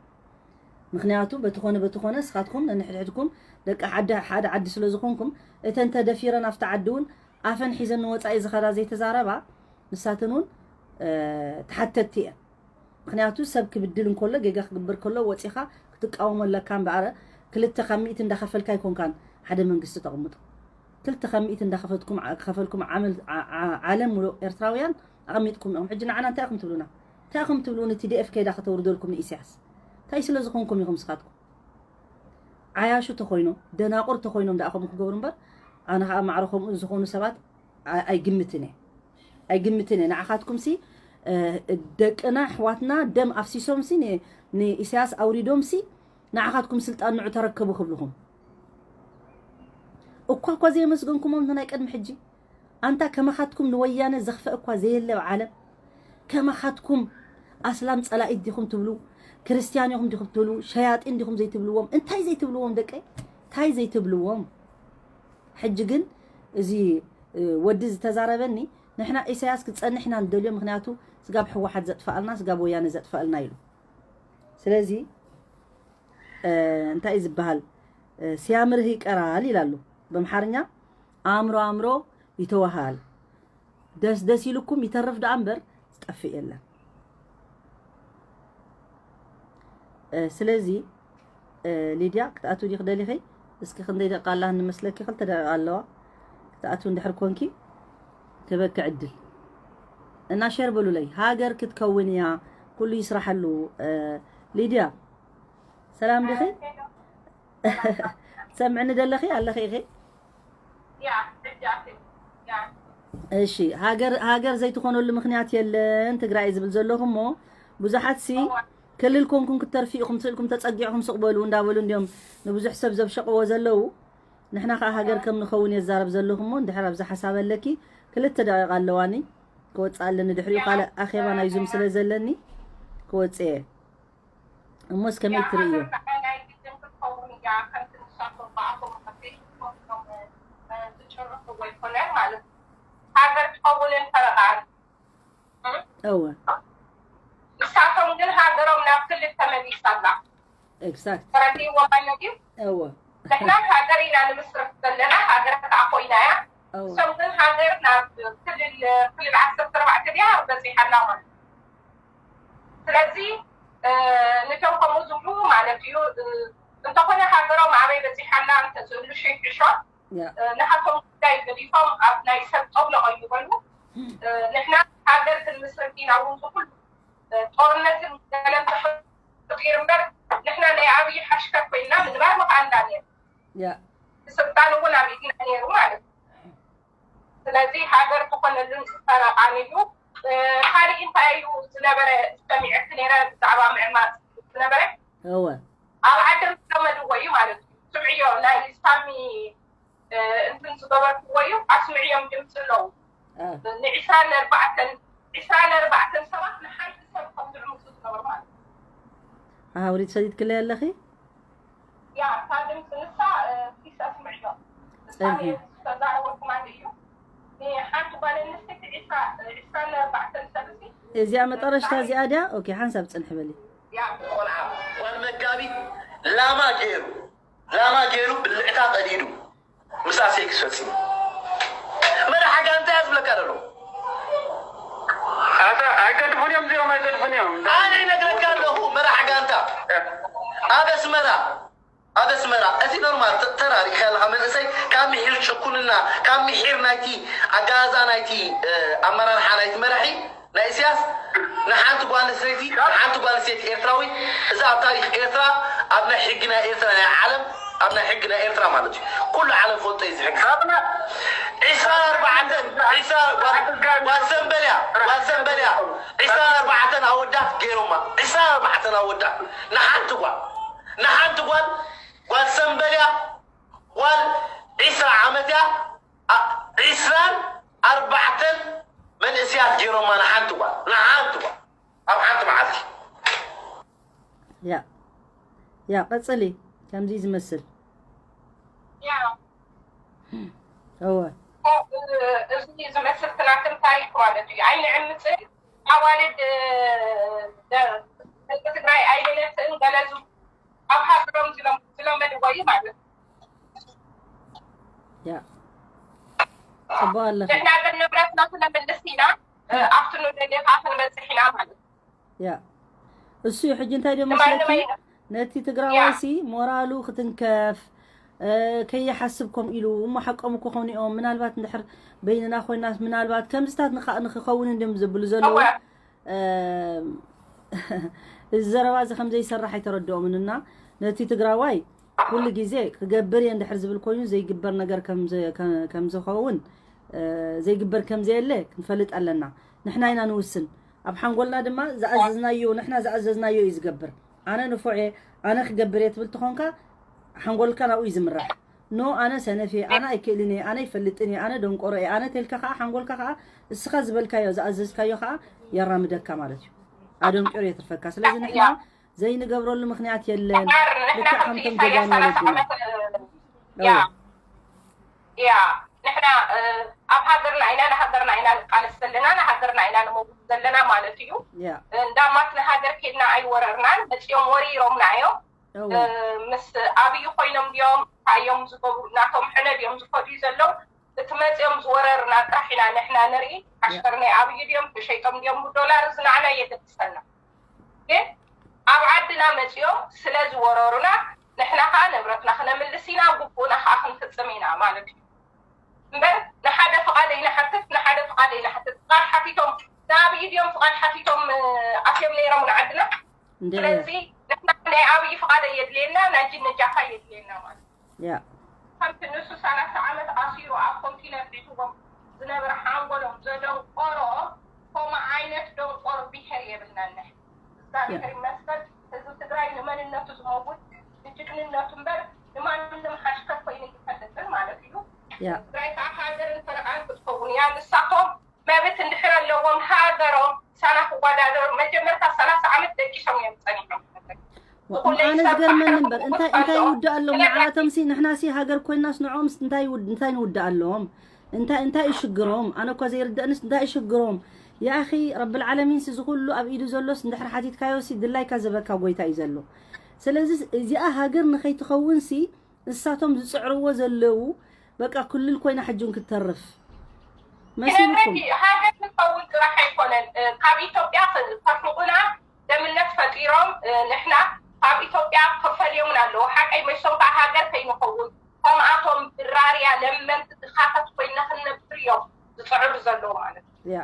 ምክንያቱ በቲ ኮነ በቲ ኮነ ንስኻትኩም ነንሕድሕድኩም ደቂ ሓደ ዓዲ ስለ ዝኾንኩም እተን ተደፊረን ኣብቲ ዓዲ እውን ኣፈን ሒዘን ንወፃኢ ዝኸዳ ዘይተዛረባ ንሳተን እውን ተሓተትቲ እየን። ምክንያቱ ሰብ ክብድል እንከሎ ጌጋ ክግበር ከሎ ወፂኻ ክትቃወሞ ኣለካ እምበኣረ ክልተ ካብ ሚእቲ እንዳኸፈልካ ኣይኮንካን ሓደ መንግስቲ ተቕምጦ። ክልተ ካብ ሚእቲ እንዳኸፈልኩም ዓለም ሙሉእ ኤርትራውያን ኣቐሚጥኩም ኢኹም። ሕጂ ንዓና እንታይ ኢኹም ትብሉና? እንታይ ኢኹም ትብሉ? ንቲዲኤፍ ከይዳ ከተውርደልኩም ንኢሳያስ እንታይ ስለ ዝኾንኩም ኢኹም ስኻትኩም? ዓያሹ ተኾይኖም ደናቁር ተኾይኖም ደኣ ከምኡ ክገብሩ እምበር ኣነ ከዓ ማዕረ ከምኡ ዝኾኑ ሰባት ኣይግምትን እየ ኣይግምትን እየ። ንዓኻትኩም ሲ ደቅና ኣሕዋትና ደም ኣፍሲሶም ሲ ንኢሳያስ ኣውሪዶም ሲ ንዓኻትኩም ስልጣን ንዑ ተረከቡ ክብልኹም እኳ እኳ ዘየመስገንኩሞም ናይ ቅድሚ ሕጂ ኣንታ ከማኻትኩም ንወያነ ዘኽፈእ እኳ ዘየለ ኣብ ዓለም ከማኻትኩም ኣስላም ጸላኢት ዲኹም ትብሉ ክርስትያን ኢኹም ዲኹም ትብሉ ሸያጢን ዲኹም ዘይትብልዎም እንታይ ዘይትብልዎም ደቀይ እንታይ ዘይትብልዎም ሕጂ ግን እዚ ወዲ ዝተዛረበኒ ንሕና ኢሳያስ ክጸንሕ ኢና ንደልዮ ምክንያቱ ስጋብ ሕወሓት ዘጥፋኣልና ስጋብ ወያነ ዘጥፋኣልና ኢሉ ስለዚ እንታይ እዩ ዝበሃል ሲያምርህ ይቀራል ይላሉ በምሓርኛ ኣእምሮ ኣእምሮ ይተዋሃል ደስ ደስ ኢልኩም ይተርፍ ደኣ እምበር ዝጠፍእ የለን ስለዚ ሊድያ ክትኣትው ዲኺ ደሊኺ እስኪ ክንደይ ደቂቃ ኣላ ንመስለኪ ክልተ ደቂቃ ኣለዋ ክትኣትው እንድሕር ኮንኪ ክበኪ ዕድል እና ሸር በሉለይ ሃገር ክትከውን እያ ኩሉ ይስራሐሉ ሊድያ ሰላም ዲኺ ትሰምዕኒ ደለኺ ኣለኺ ኢኺ እሺ ሃገር ሃገር ዘይትኾነሉ ምክንያት የለን ትግራይ ዝብል ዘለኹ እሞ ብዙሓት ሲ ክልል ኮንኩም ክተርፊ ኢኹም ስእልኩም ተፀጊዕኹም ስቕ በሉ እንዳበሉ እንዲዮም ንብዙሕ ሰብ ዘብሸቕዎ ዘለዉ ንሕና ከዓ ሃገር ከም ንኸውን የዛረብ ዘለኹ እሞ እንድሕር ኣብዚ ሓሳብ ኣለኪ ክልተ ደቂቃ ኣለዋኒ ክወፅእ ኣለኒ ድሕሪኡ ካልእ ኣኼባ ናይ ዙም ስለ ዘለኒ ክወፅእ እየ እሞስ ከመይ ትርእዮ? ሃገር ትኸውን እየ ተረጋጊ እወ። ንሳቶም ግን ሃገሮም ናብ ክልል ተመሊሳ ኣላ። Exact። ተረዲእዎ ማለት እዩ። እወ። ንሕና ሃገር ኢና ንምስርት ዘለና፣ ሃገር ከዓ ኮይና እያ። እወ። እሶም ግን ሃገር ናብ ክልል ክልል ዓሰርተ ኣርባዕተ ድያ በፂሓ ኣላ ማለት እዩ። ስለዚ እ፣ ንቶም ከምኡ ዝብሉ ማለት እዩ እ፣ እንተኾነ ሃገሮም ኣበይ በፂሓ ኣላ እንተዝህሉ ሽሕሾ ያ እ፣ ንሃቶም ጉዳይ ገዲፎም ኣብ ናይ ሰብ ጠብሎ ከይበሉ እ፣ ንሕና ሃገር ክንምስርት ኢና እውን ዝኩሉ እ፣ ጦርነትን ገለን ተፈጢሩ እምበር ንሕና ናይ ኣብይ ሓሽከር ኮይንና ምንባር ምኽኣልና ነይሩ። ያ ስልጣን እውን ኣብ ኢድና ነይሩ ማለት እዩ። ስለዚ ሃገር ክኾነሉን ተረቓኒሉ እ፣ ካልእ እንታይ እዩ ዝነበረ ሰሚዐት ነይረ ብዛዕባ ምዕማፅ ዝነበረ እወ ኣብ ዓድም ዝለመድዎ እዩ ማለት እዩ። ስምዕዮ ናይ ሳሚ እ፣ እንትን ዝገበርክዎ እዩ ኣስምዕዮም ድምፂ ኣለዉ። እ፣ ንዒስራን ኣርባዕተን ዒስራን ኣርባዕተን ሰባት ንሓንቲ ሰብ ከም ዝዕምፁ ዝነበሩ ማለት እዩ። ኣሃውሪት ሰዲድክለይ ኣለኺ? ያ እታ ድምፂ ንሳ እ፣ ፒስ ኣስምዕዮ ንሳ እህ። ነይሩ ዝተዛረበ ኮማንድ እዩ። ንሓንቲ ጓል ኣንስተይቲ ዒስራ ዒስራን ኣርባዕተን ሰብ እዚ እዚኣ መጠረሽታ እዚኣ ድያ? ኦኬ፣ ሓንሳብ ፅንሕ በሊ። ያ ቆልዓ ጓል መጋቢት ላማ ገይሩ ላማ ገይሩ ብልዕታ ቀዲዱ ምስኣ ሴክስ ፈፂሙ። መራሒ ጋንታ እያ ዝብለካ ዘሎ። ኣታ ኣይገድፉን እዮም እዚኦም ኣይገድፉን እዮም። ኣነ ይነግረካ ኣለኹ መራሒ ጋንታ ኣብ ኣስመራ ኣብ ኣስመራ እቲ ኖርማል ተ- ተራ ርኢኻ ኣለኻ መንእሰይ ካብ ምሒር ጭኩንና ካብ ምሒር ናይቲ ኣጋዛ ናይቲ እ፣ ኣመራርሓ ናይቲ መራሒ ናይ ኢሳያስ ንሓንቲ ጓል ኣንስተይቲ ንሓንቲ ጓል ኣንስተይቲ ኤርትራዊት እዛ ኣብ ታሪክ ኤርትራ ኣብ ናይ ሕጊ ናይ ኤርትራ ናይ ዓለም ኣብ ናይ ሕጊ ናይ ኤርትራ ማለት እዩ ኩሉ ዓለም ፈልጦ እዩ ዝሕጊ ሳብና ዒስራን ኣርባዕተን ዒስራ ጓል- ጓል ሰንበልያ ጓል ሰንበልያ ዒስራን ኣርባዕተን ኣወዳት ገይሮማ ዒስራን ኣርባዕተን ኣወዳት ንሓንቲ ጓል ንሓንቲ ጓል ጓል ሰንበልያ ጓል ዒስራ ዓመት እያ ዓ- ዒስራን ኣርባዕተን መንእስያት ገይሮማ ንሓንቲ ጓል ንሓንቲ ጓል ኣብ ሓንቲ መዓልቲ ያ ያ ቀፅሊ። ከምዚ ዝመስል ያ እወ እዚ ዝመስል ትናትን ታሪክ ማለት እዩ። ኣይንዕምፅን ኣዋልድ እ፣ ደ- ደቂ ትግራይ ኣይንነስእን ገለ ዝብሉ ኣብ ሃገሮም ዝለም- ዝለመድዎ እዩ ማለት እዩ። ያ ፅቡቅ ኣለኺ። ንሕና ግን ንብረትና ክነምልስ ኢና እ፣ ኣብቲ ንደልዮ ከዓ ክንበፅሕ ኢና ማለት እዩ። ያ እሱ እዩ ሕጂ እንታይ ድዮ ንማንም መስለኪ ኣይነ- ነቲ ትግራዋይሲ ሞራሉ ክትንከፍ እ፣ ከይሓስብ ከምኡ ኢሉ እሞ ሓቆም እኮ ኮኑ እዮም ምናልባት እንድሕር በይንና ኮይናስ ምናልባት ከምዚታት ንካ- ንክኸውን እንድም ዝብሉ ዘለዉ እወ እ፣ እዚ ዘረባ እዚ ከም ዘይሰርሕ ኣይተረድኦምን እና ነቲ ትግራዋይ ኩሉ ግዜ ክገብር እየ እንድሕር ዝብል ኮይኑ ዘይግበር ነገር ከም ዘ- ከ- ከም ዝኸውን እ፣ ዘይግበር ከም ዘየለ ክንፈልጥ ኣለና። ንሕና ኢና ንውስን። ኣብ ሓንጎልና ድማ ዝኣዘዝናዮ ንሕና ዝኣዘዝናዮ እዩ ዝገብር። ኣነ ንፉዕ እየ ኣነ ክገብር እየ ትብል ትኾንካ ሓንጎልካ ናብኡ እዩ ዝምራሕ። ኖ ኣነ ሰነፍ እየ ኣነ ኣይክእልን እየ ኣነ ይፈልጥን እየ ኣነ ደንቆሮ እየ ኣነ ተልካ ከዓ ሓንጎልካ ከዓ እስኻ ዝበልካዮ ዝኣዘዝካዮ ከዓ የራምደካ ማለት እዩ። ኣደንቂሩ የትርፈካ። ስለዚ ንሕና ዘይንገብረሉ ምክንያት የለን። እምበር ንሕና ልክዕ ከምቲ ከምቶም ኢሳያስ ጀጋኑ ሰላሳ ወለድና ዓመት ያ እወ። ያ ንሕና እ፣ ኣብ ሃገርና ኢና ንሃገርና ኢና ንቃለስ ዘለና ንሃገርና ኢና ንመውት ዘለና ማለት እዩ። ያ እንዳማት ንሃገር ኬድና ኣይወረርናን መፅኦም ወሪሮምና እዮም። እወ እ፣ ምስ ኣብይ ኮይኖም ድዮም እንታይ እዮም ዝገብሩ ናቶም ሕነ ድዮም ዝፈድዩ ዘለዉ እቲ መፅኦም ዝወረርና ጥራሕ ኢና ንሕና ንርኢ። ዓሽከር ናይ ኣብይ ድዮም ተሸይጦም ድዮም ብዶላር እዚ ንዓና የገድሰና። ግን ኣብ ዓድና መፅኦም ስለ ዝወረሩና ንሕና ከዓ ንብረትና ክነምልስ ኢና ግቡእና ከዓ ክንፍፅም ኢና ማለት እዩ። እምበር ንሓደ ፍቓድ ኣይንሓትት ንሓደ ፍቓድ ኣይንሓትት ፍቓድ ሓቲቶም ንኣብይ ድዮም ፍቓድ ሓቲቶም ኣትዮም ነይሮም ንዓድና። እንደ ስለዚ ንሕና ናይ ኣብይ ፍቓድ የድልየና ናይ ጅነጃካ የድልየና ማለት እዩ። ያ ከምቲ ንሱ ሰላሳ ዓመት ኣሲሩ ኣብ ኮንቲነር ሒዝዎም ዝነበረ ሓንጎሎም ዘደንቆሮ ከምኡ ዓይነት ደንቆሮ ብሄር የብልናን። እግዚኣብሔር ይመስገን ህዝቢ ትግራይ ንመንነቱ ዝመውት ንጅግንነቱ እምበር ንማንም ሓሽከር ኮይኑ ይፈልጥን ማለት እዩ። ያ ትግራይ ከዓ ሃገርን ፈረቓን ክትከውን እያ። ንሳቶም መብት እንድሕር ኣለዎም ሃገሮም ሳና ክወዳደሩ መጀመርታ ሰላሳ ዓመት ደቂሶም እዮም ፀኒሖም። ኣነ ዝገርመኒ እምበር እንታይ እንታይ ይውዳእ ኣለዎም ንዓኣቶም ሲ ንሕና ሲ ሃገር ኮይናስ ንዕኦም እንታይ ይውድ- እንታይ ንውዳእ ኣለዎም እንታይ እንታይ እዩ ሽግሮም ኣነ እኳ ዘይርደእንስ እንታይ እዩ ሽግሮም ያኺ ረብል ዓለሚን ሲ ዝኹሉ ኣብ ኢዱ ዘሎስ እንድሕር ሓቲትካዮ ሲ ድላይካ ዝበካ ጎይታ እዩ ዘሎ። ስለዚ እዚኣ ሃገር ንኸይትኸውን ሲ ንሳቶም ዝጽዕርዎ ዘለዉ በቃ ክልል ኮይና ሕጂ እውን ክትተርፍ መሲልኩም። ስለዚ ሃገር ንኸውን ጥራሕ ኣይኮነን። እ፣ ካብ ኢትዮጵያ ክ- ከርሕቑና ደምነት ፈጢሮም፣ እ፣ ንሕና ካብ ኢትዮጵያ ክፈልዮምን ኣለዎ። ሓቀይ መሶም ከዓ ሃገር ከይንኸውን ከምኣቶም ብራርያ ለመንቲ ድኻታት ኮይና ክንነብር እዮም ዝፅዕሩ ዘለዉ ማለት እዩ። ያ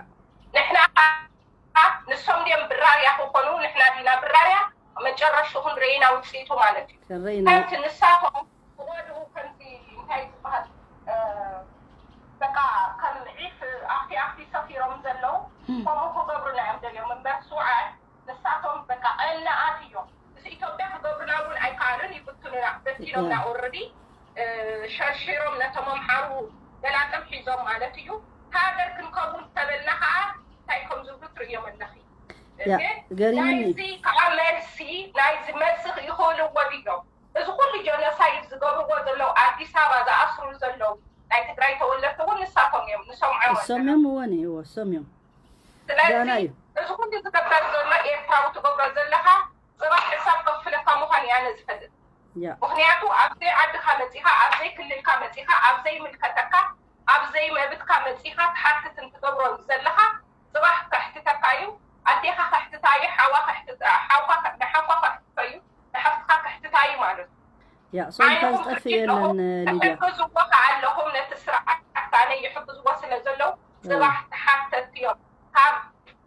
ንሕና ከዓ ንሶም ድዮም ብራርያ ክኾኑ፣ ንሕና ዲና ብራርያ? መጨረሽቱ ክንርኢና ውፅኢቱ ማለት እዩ። ከረይና ከምቲ ንሳቶም ዝወድኡ ከምቲ እንታይ ዝበሃል እ፣ በቃ ከም ዒፍ ኣፍቲ ኣፍቲ ሰፊሮም ዘለዉ ከምኡ ክገብሩና እዮም ደልዮም እምበር ስውዓት ንሳቶም በቃ ቀናኣት እዮም። ምስ ኢትዮጵያ ክገብሩና እውን ኣይከኣሉን፣ ይብትኑና በቲኖምና። ኦረዲ ሸርሺሮም ነቶም ኣምሓሩ ገላጥም ሒዞም ማለት እዩ። ሃገር ክንከውን ተበልና ከዓ እንታይ ከም ዝብሉ ትርእዮም ኣለኺ። ያ፣ ግን ገሪሙኒ። ናይዚ ከዓ መልሲ ናይዚ መልሲ ይኽእልዎ ድዮም? እዚ ኩሉ ጀኖሳይድ ዝገብርዎ ዘለዉ፣ ኣዲስ ኣበባ ዝኣስሩ ዘለዉ ናይ ትግራይ ተወለድቲ እውን ንሳቶም እዮም፣ ንሰምዖም እሶም ኣለና። እዮም እወን እዎ እሶም እዮም ስለዚ ዳና እዩ። እዚ ኩሉ ዝገብር ዘሎ ኤርትራዊ ትገብሮ ዘለኻ ፅባሕ ሕሳብ ከፍለካ ምዃን እያ ኣነ ዝፈልጥ። ያ ምኽንያቱ ኣብ ዘይ ዓድኻ መፂኻ፣ ኣብ ዘይ ክልልካ መፂኻ፣ ኣብ ዘይምልከተካ፣ ኣብ ዘይ መብትካ መፂኻ ትሓትትን ትገብሮን ዘለኻ ፅባሕ ከሕትተካ እዩ። ኣዴኻ ከሕትታ እዩ፣ ሓዋ ከሕትታ፣ ሓውካ ከ- ንሓውካ ከሕትቶ እዩ፣ ንሓፍትካ ከሕትታ እዩ ማለት እዩ። ያ ሶምካ ዓይንኹም ዝጠፍእ ክፍትሑ የለን ሊድያ። ትሕግዝዎ ከዓለኹም ነቲ ስርዓት ኣነ ይሕግዝዎ ስለ ዘለዉ ፅባሕ ተሓተትቲ እዮም። ካብ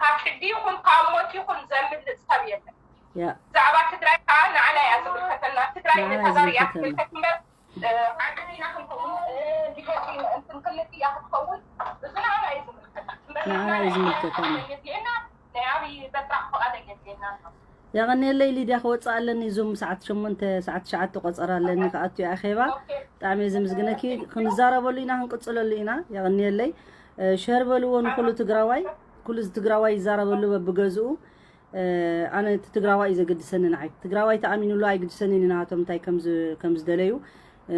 ካብ ሕዲ ይኹን ካብ ሞት ይኹን ዘምልጥ ሰብ የለን። ያ ብዛዕባ ትግራይ ከዓ ንዓና እያ ዝምልከተና። ትግራይ ንዓና ንተጋሩ እያ ዝምልከተና። ትምልከት እምበር እ፣ ዓዲ ዲና ክንከውን እ፣ ዲሆ እንትን ክልል እያ ክትከውን እዚ ንዓና እዩ ዝምልከት እምበር ንዓና እዩ ዝምልከተና። የድልየና ናይ ኣብይ በጥራቕ ፍቓድ የድልየና ኣሎ። የቐንየለይ ሊድያ፣ ክወፅእ ኣለኒ። ዙም ሰዓት ሸሞንተ ሰዓት ትሽዓተ ቆፀራ ኣለኒ ክኣቱ እየ ኣኼባ። ብጣዕሚ እየ ዘምስግነኪ። ክንዛረበሉ ኢና፣ ክንቅፅለሉ ኢና። የቐንየለይ። እ፣ ሸር በልዎ ንኩሉ ትግራዋይ፣ ኩሉ እዚ ትግራዋይ ይዛረበሉ በብገዝኡ። እ፣ ኣነ እቲ ትግራዋይ እዩ ዘገድሰኒ ንዓይ። ትግራዋይ ተኣሚኑሉ ኣይግድሰንን እዩ ናቶም እንታይ ከም ዝ- ከም ዝደለዩ። እ፣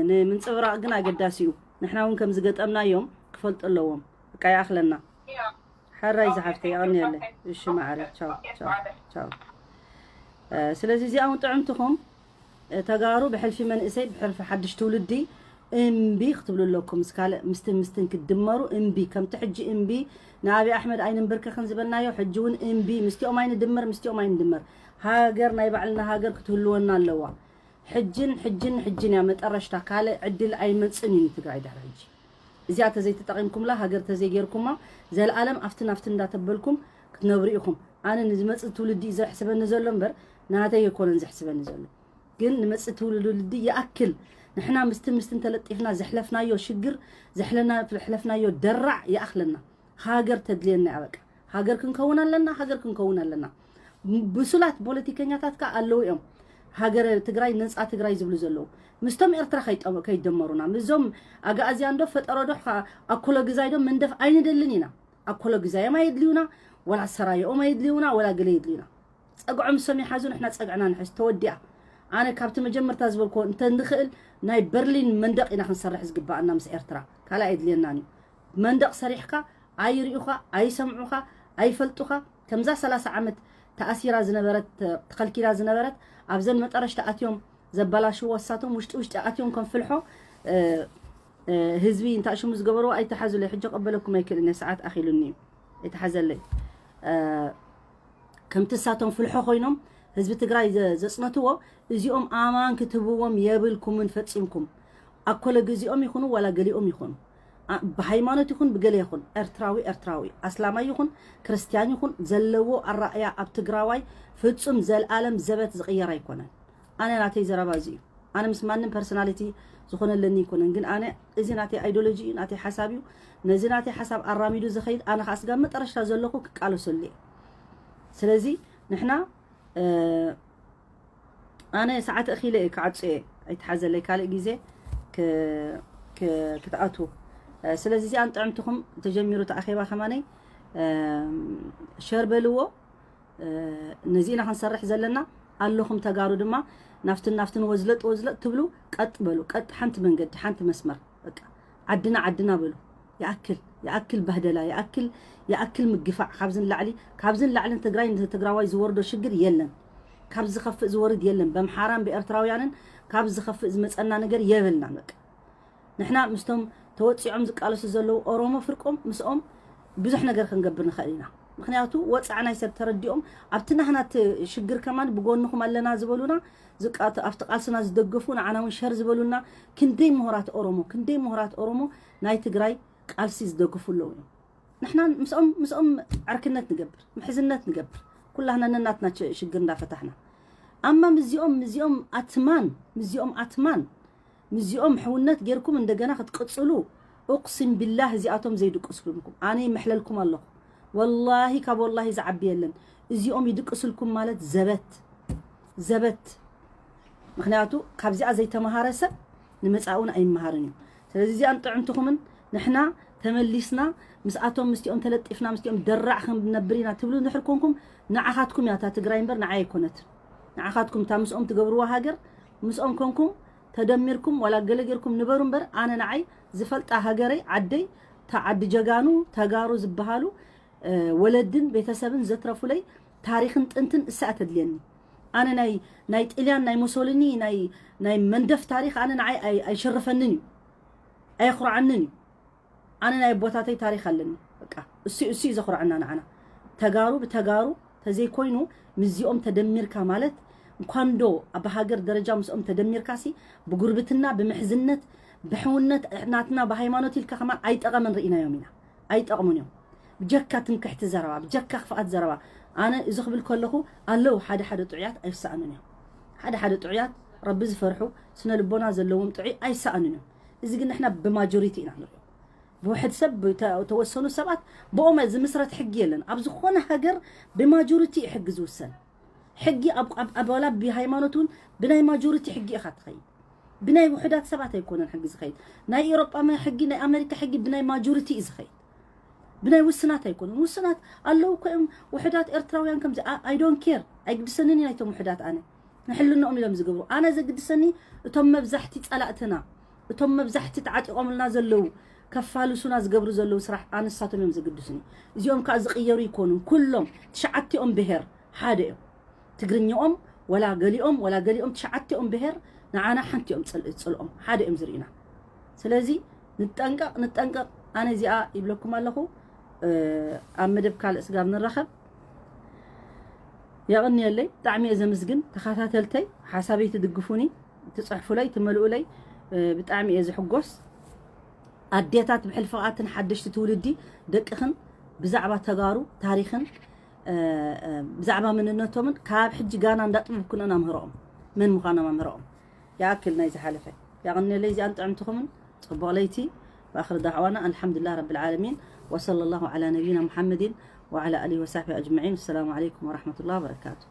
ንምንፅብራቕ ግን ኣገዳሲ እዩ። ንሕና እውን ከም ዝገጠምናዮም ክፈልጡ ኣለዎም። በቃ ይኣኽለና። ሕራይ ዝሓፍተይ፣ የቐንየለይ። እሺ መዓረይ፣ ቻው ቻው ቻው። እ፣ ስለዚ እዚኣ እውን ጥዕምትኹም፣ እ፣ ተጋሩ ብሕልፊ መንእሰይ፣ ብሕልፊ ሓድሽ ትውልዲ እምቢ ክትብሉ ኣለኩም። ምስ ካልእ ምስትን ምስትን ክትድመሩ እምቢ። ከምቲ ሕጂ እምቢ ንኣብይ ኣሕመድ ኣይንንብርከኽን ዝበልናዮ፣ ሕጂ እውን እምቢ። ምስቲኦም ኣይንድመር፣ ምስቲኦም ኣይንድመር። ሃገር፣ ናይ ባዕልና ሃገር ክትህልወና ኣለዋ። ሕጅን ሕጅን ሕጅን እያ መጠረሽታ። ካልእ ዕድል ኣይመጽን እዩ ንትግራይ ድሕሪ ሕጂ። እዚኣ ተዘይተጠቒምኩምላ፣ ሃገር ተዘይጌርኩማ፣ ዘለኣለም ኣፍትን ኣፍትን እንዳተበልኩም ክትነብሩ ኢኹም። ኣነ ንዝመጽእ ትውልዲ እዩ ዘሕስበኒ ዘሎ እምበር ናተይ ኣይኮነን ዘሕስበኒ ዘሎ። ግን ንመጽእ ትውልዲ ይኣክል ንሕና ምስትን ምስትን ተለጢፍና ዘሕለፍናዮ ሽግር፣ ዘሕለና- ዘሕለፍናዮ ደራዕ ይኣኽለና። ሃገር ተድልየና እያ በቃ። ሃገር ክንከውን ኣለና፣ ሃገር ክንከውን ኣለና። ብሱላት ፖለቲከኛታት ከኣ ኣለዉ እዮም። ሃገረ ትግራይ፣ ነፃ ትግራይ ዝብሉ ዘለዉ። ምስቶም ኤርትራ ከይጠ- ከይደመሩና፣ ምስዞም ኣግኣዝያን ዶ ፈጠሮ ዶ ሓ- ኣኮሎ ግዛይ ዶ መንደፍ ኣይንደልን ኢና። ኣኮሎ ግዛዮም ኣየድልዩና፣ ወላ ሰራየኦም ኣየድልዩና፣ ወላ ገለ የድልዩና። ፀግዖም እሶም ይሓዙ፣ ንሕና ፀግዕና ንሕዝ። ተወዲኣ። ኣነ ካብቲ መጀመርታ ዝበልክዎ እንተ ንኽእል ናይ በርሊን መንደቕ ኢና ክንሰርሕ ዝግባኣና ምስ ኤርትራ። ካልእ ኣየድልየናን እዩ። መንደቕ ሰሪሕካ ኣይርእዩኻ፣ ኣይሰምዑኻ፣ ኣይፈልጡኻ። ከምዛ ሰላሳ ዓመት ተኣሲራ ዝነበረት፣ ተኸልኪላ ዝነበረት ኣብዘን መጠረሽታ ኣትዮም ዘበላሽዎ እሳቶም ውሽጢ ውሽጢ ኣትዮም ከም ፍልሖ፣ እ፣ እ፣ ህዝቢ እንታይ ሽሙ ዝገበርዎ ኣይተሓዙለይ። ሕጂ ቀበለኩም ኣይክእልን እየ፣ ሰዓት ኣኺሉኒ እዩ። ኣይተሓዘለይ። እ፣ ከምቲ እሳቶም ፍልሖ ኮይኖም ህዝቢ ትግራይ ዘ- ዘጽነትዎ እዚኦም ኣማን ክትህብዎም የብልኩምን ፈጺምኩም። ኣኮለ ግዜኦም ይኹኑ ዋላ ገሊኦም ይኹኑ፣ ኣ- ብሃይማኖት ይኹን ብገለ ይኹን ኤርትራዊ ኤርትራዊ ኣስላማይ ይኹን ክርስትያን ይኹን ዘለዎ ኣራእያ ኣብ ትግራዋይ ፍጹም ዘልኣለም ዘበት ዝቕየር ኣይኮነን። ኣነ ናተይ ዘረባ እዚ እዩ። ኣነ ምስ ማንም ፐርሶናሊቲ ዝኾነለኒ ኣይኮነን፣ ግን ኣነ እዚ ናተይ ኣይዲዮሎጂ እዩ፣ ናተይ ሓሳብ እዩ። ነዚ ናተይ ሓሳብ ኣራሚዱ ዝኸይድ ኣነ ከዓ ስጋብ መጠረሽታ ዘለኹ ክቃለሰሉ እየ። ስለዚ ንሕና እ፣ ኣነ ሰዓት እኺለ እየ ክዓጹ እየ፣ ኣይትሓዘለይ ካልእ ግዜ ክ- ክ- ክትኣትዉ። እ፣ ስለዚ እዚኣ ንጥዕምትኹም ተጀሚሩ እቲ ኣኼባ ከማነይ እ፣ ሸር በልዎ። እ፣ ነዚ ኢና ክንሰርሕ ዘለና። ኣለኹም ተጋሩ ድማ ናፍትን ናፍትን ወዝለጥ ወዝለጥ ትብሉ ቀጥ በሉ። ቀጥ ሓንቲ መንገዲ ሓንቲ መስመር በቃ ዓድና ዓድና በሉ። ይኣክል ይኣክል በህደላ ይኣክል ይኣክል ምግፋዕ ካብዝን ላዕሊ ካብዝን ላዕልን ትግራይ ንትግራዋይ ዝወርዶ ሽግር የለን። ካብ ዝኸፍእ ዝወርድ የለን። በምሓራን ብኤርትራውያንን ካብ ዝኸፍእ ዝመፀና ነገር የብልናን። በቃ ንሕና ምስቶም ተወፂዖም ዝቃለሱ ዘለዉ ኦሮሞ ፍርቆም ምስኦም ብዙሕ ነገር ክንገብር ንኽእል ኢና። ምክንያቱ ወፃዕናይ ሰብ ተረዲኦም ኣብቲ ናህናት ሽግር ከማን ብጎንኹም ኣለና ዝበሉና ዝቃ- ኣብቲ ቃልስና ዝደገፉ ንዓና እውን ሸር ዝበሉና ክንደይ ምሁራት ኦሮሞ ክንደይ ምሁራት ኦሮሞ ናይ ትግራይ ቃልሲ ዝደግፉ ኣለዉ እዮም። ንሕና ምስኦም ምስኦም ዕርክነት ንገብር ምሕዝነት ንገብር ኩላህና ነናትና ች- ሽግር እንዳፈታሕና ኣማ ምዚኦም ምዚኦም ኣትማን ምዚኦም ኣትማን ምዚኦም ሕውነት ጌርኩም እንደገና ክትቅፅሉ ኡቅሲም ቢላህ እዚኣቶም ዘይድቅስልኩም ኣነ ይምሕለልኩም ኣለኹ። ወላሂ ካብ ወላሂ ዝዓቢ የለን። እዚኦም ይድቅስልኩም ማለት ዘበት ዘበት። ምክንያቱ ካብዚኣ ዘይተመሃረ ሰብ ንመፃኡን ኣይመሃርን እዩ። ስለዚ እዚኣን ጥዕምትኹምን ንሕና ተመሊስና ምስኣቶም ምስቲኦም ተለጢፍና ምስቲኦም ደራዕ ክንነብር ኢና ትብሉ እንድሕር ኮንኩም ንዓኻትኩም እያ እታ ትግራይ እምበር ንዓይ ኣይኮነትን። ንዓኻትኩም እታ ምስኦም ትገብርዋ ሃገር ምስኦም ኮንኩም ተደሚርኩም ዋላ ገለ ጌርኩም ንበሩ እምበር ኣነ ንዓይ ዝፈልጣ ሃገረይ ዓደይ እታ ዓዲ ጀጋኑ ተጋሩ ዝበሃሉ እ፣ ወለድን ቤተሰብን ዘትረፉለይ ታሪኽን ጥንትን እሳ እያ ተድልየኒ። ኣነ ናይ ናይ ጥልያን ናይ ሞሶሊኒ ናይ ናይ መንደፍ ታሪኽ ኣነ ንዓይ ኣይ- ኣይሽርፈንን እዩ ኣየኹርዓንን እዩ። ኣነ ናይ ኣቦታተይ ታሪኽ ኣለኒ። በቃ እሱ እሱ እዩ ዘኹርዓና ንዓና ተጋሩ ብተጋሩ ተዘይኮይኑ ምስዚኦም ተደሚርካ ማለት እንኳንዶ ኣብ ሃገር ደረጃ ምስኦም ተደሚርካሲ ብጉርብትና ብምሕዝነት ብሕውነት ናትና ብሃይማኖት ኢልካ ከማን ኣይጠቐመን ርኢናዮም ኢና። ኣይጠቕሙን እዮም። ብጀካ ትምክሕቲ ዘረባ ብጀካ ክፍኣት ዘረባ ኣነ እዚ ክብል ከለኹ ኣለዉ ሓደ ሓደ ጥዑያት ኣይሰኣኑን እዮም። ሓደ ሓደ ጥዑያት ረቢ ዝፈርሑ ስነ ልቦና ዘለዎም ጥዑይ ኣይሰኣኑን እዮም። እዚ ግን ንሕና ብማጆሪቲ ኢና ንሪኦ። ብውሕድ ሰብ ብተወሰኑ ሰባት ብኦም ዝምስረት ሕጊ የለን። ኣብ ዝኾነ ሃገር ብማጆሪቲ እዩ ሕጊ ዝውሰን። ሕጊ ኣብ ኣብ ኣባላ ብሃይማኖት እውን ብናይ ማጆሪቲ ሕጊ ኢኻ ትኸይድ። ብናይ ውሕዳት ሰባት ኣይኮነን ሕጊ ዝኸይድ። ናይ ኤሮጳ ሕጊ ናይ ኣሜሪካ ሕጊ ብናይ ማጆሪቲ እዩ ዝኸይድ። ብናይ ውስናት ኣይኮነን። ውስናት ኣለዉ እኮ እዮም ውሕዳት ኤርትራውያን ከምዚ I don't care ኣይግድሰንን እዩ ናይቶም ውሕዳት ኣነ ንሕልንኦም ኢሎም ዝገብሩ ኣነ ዘግድሰኒ እቶም መብዛሕቲ ጸላእትና እቶም መብዛሕቲ ተዓጢቖምልና ዘለዉ ከፋልሱና ዝገብሩ ዘለዉ ስራሕ ኣንሳቶም እዮም ዘግድሱኒ። እዚኦም ከዓ ዝቕየሩ ይኮኑን ኩሎም ትሽዓቲኦም ብሄር ሓደ እዮም። ትግርኛኦም ወላ ገሊኦም ወላ ገሊኦም ትሽዓቲኦም ብሄር ንዓና ሓንቲ እዮም ፅል- ፅልኦም ሓደ እዮም ዝርእዩና። ስለዚ ንጠንቀቕ ንጠንቀቕ ኣነ እዚኣ ይብለኩም ኣለኹ። እ፣ ኣብ መደብ ካልእ ስጋብ ንራኸብ የቐንየለይ ብጣዕሚ እየ ዘምስግን ተኸታተልተይ ሓሳበይ ትድግፉኒ ትፅሕፉለይ ትመልኡለይ እ፣ ብጣዕሚ እየ ዝሕጎስ። ኣዴታት ብሕልፍቓትን ሓደሽቲ ትውልዲ ደቅኽን ብዛዕባ ተጋሩ ታሪኽን እ፣ እ፣ ብዛዕባ መንነቶምን ካብ ሕጂ ጋና እንዳጥበብክንኦን ኣምህረኦም መን ምዃኖም ኣምህረኦም። ይኣክል ናይ ዝሓለፈ ያቕንየለይ እዚኣን ጥዕምትኹምን ፅቡቕ ለይቲ ብኣኽሪ ዳዕዋና ኣልሓምዱላ ረቢ ልዓለሚን ወሰለ ላሁ ዓላ ነቢና ሙሓመድን ወዓላ ኣሊ ወሳሕቢ ኣጅማዒን ሰላሙ ዓለይኩም ወረሕመቱላ ወበረካቱ።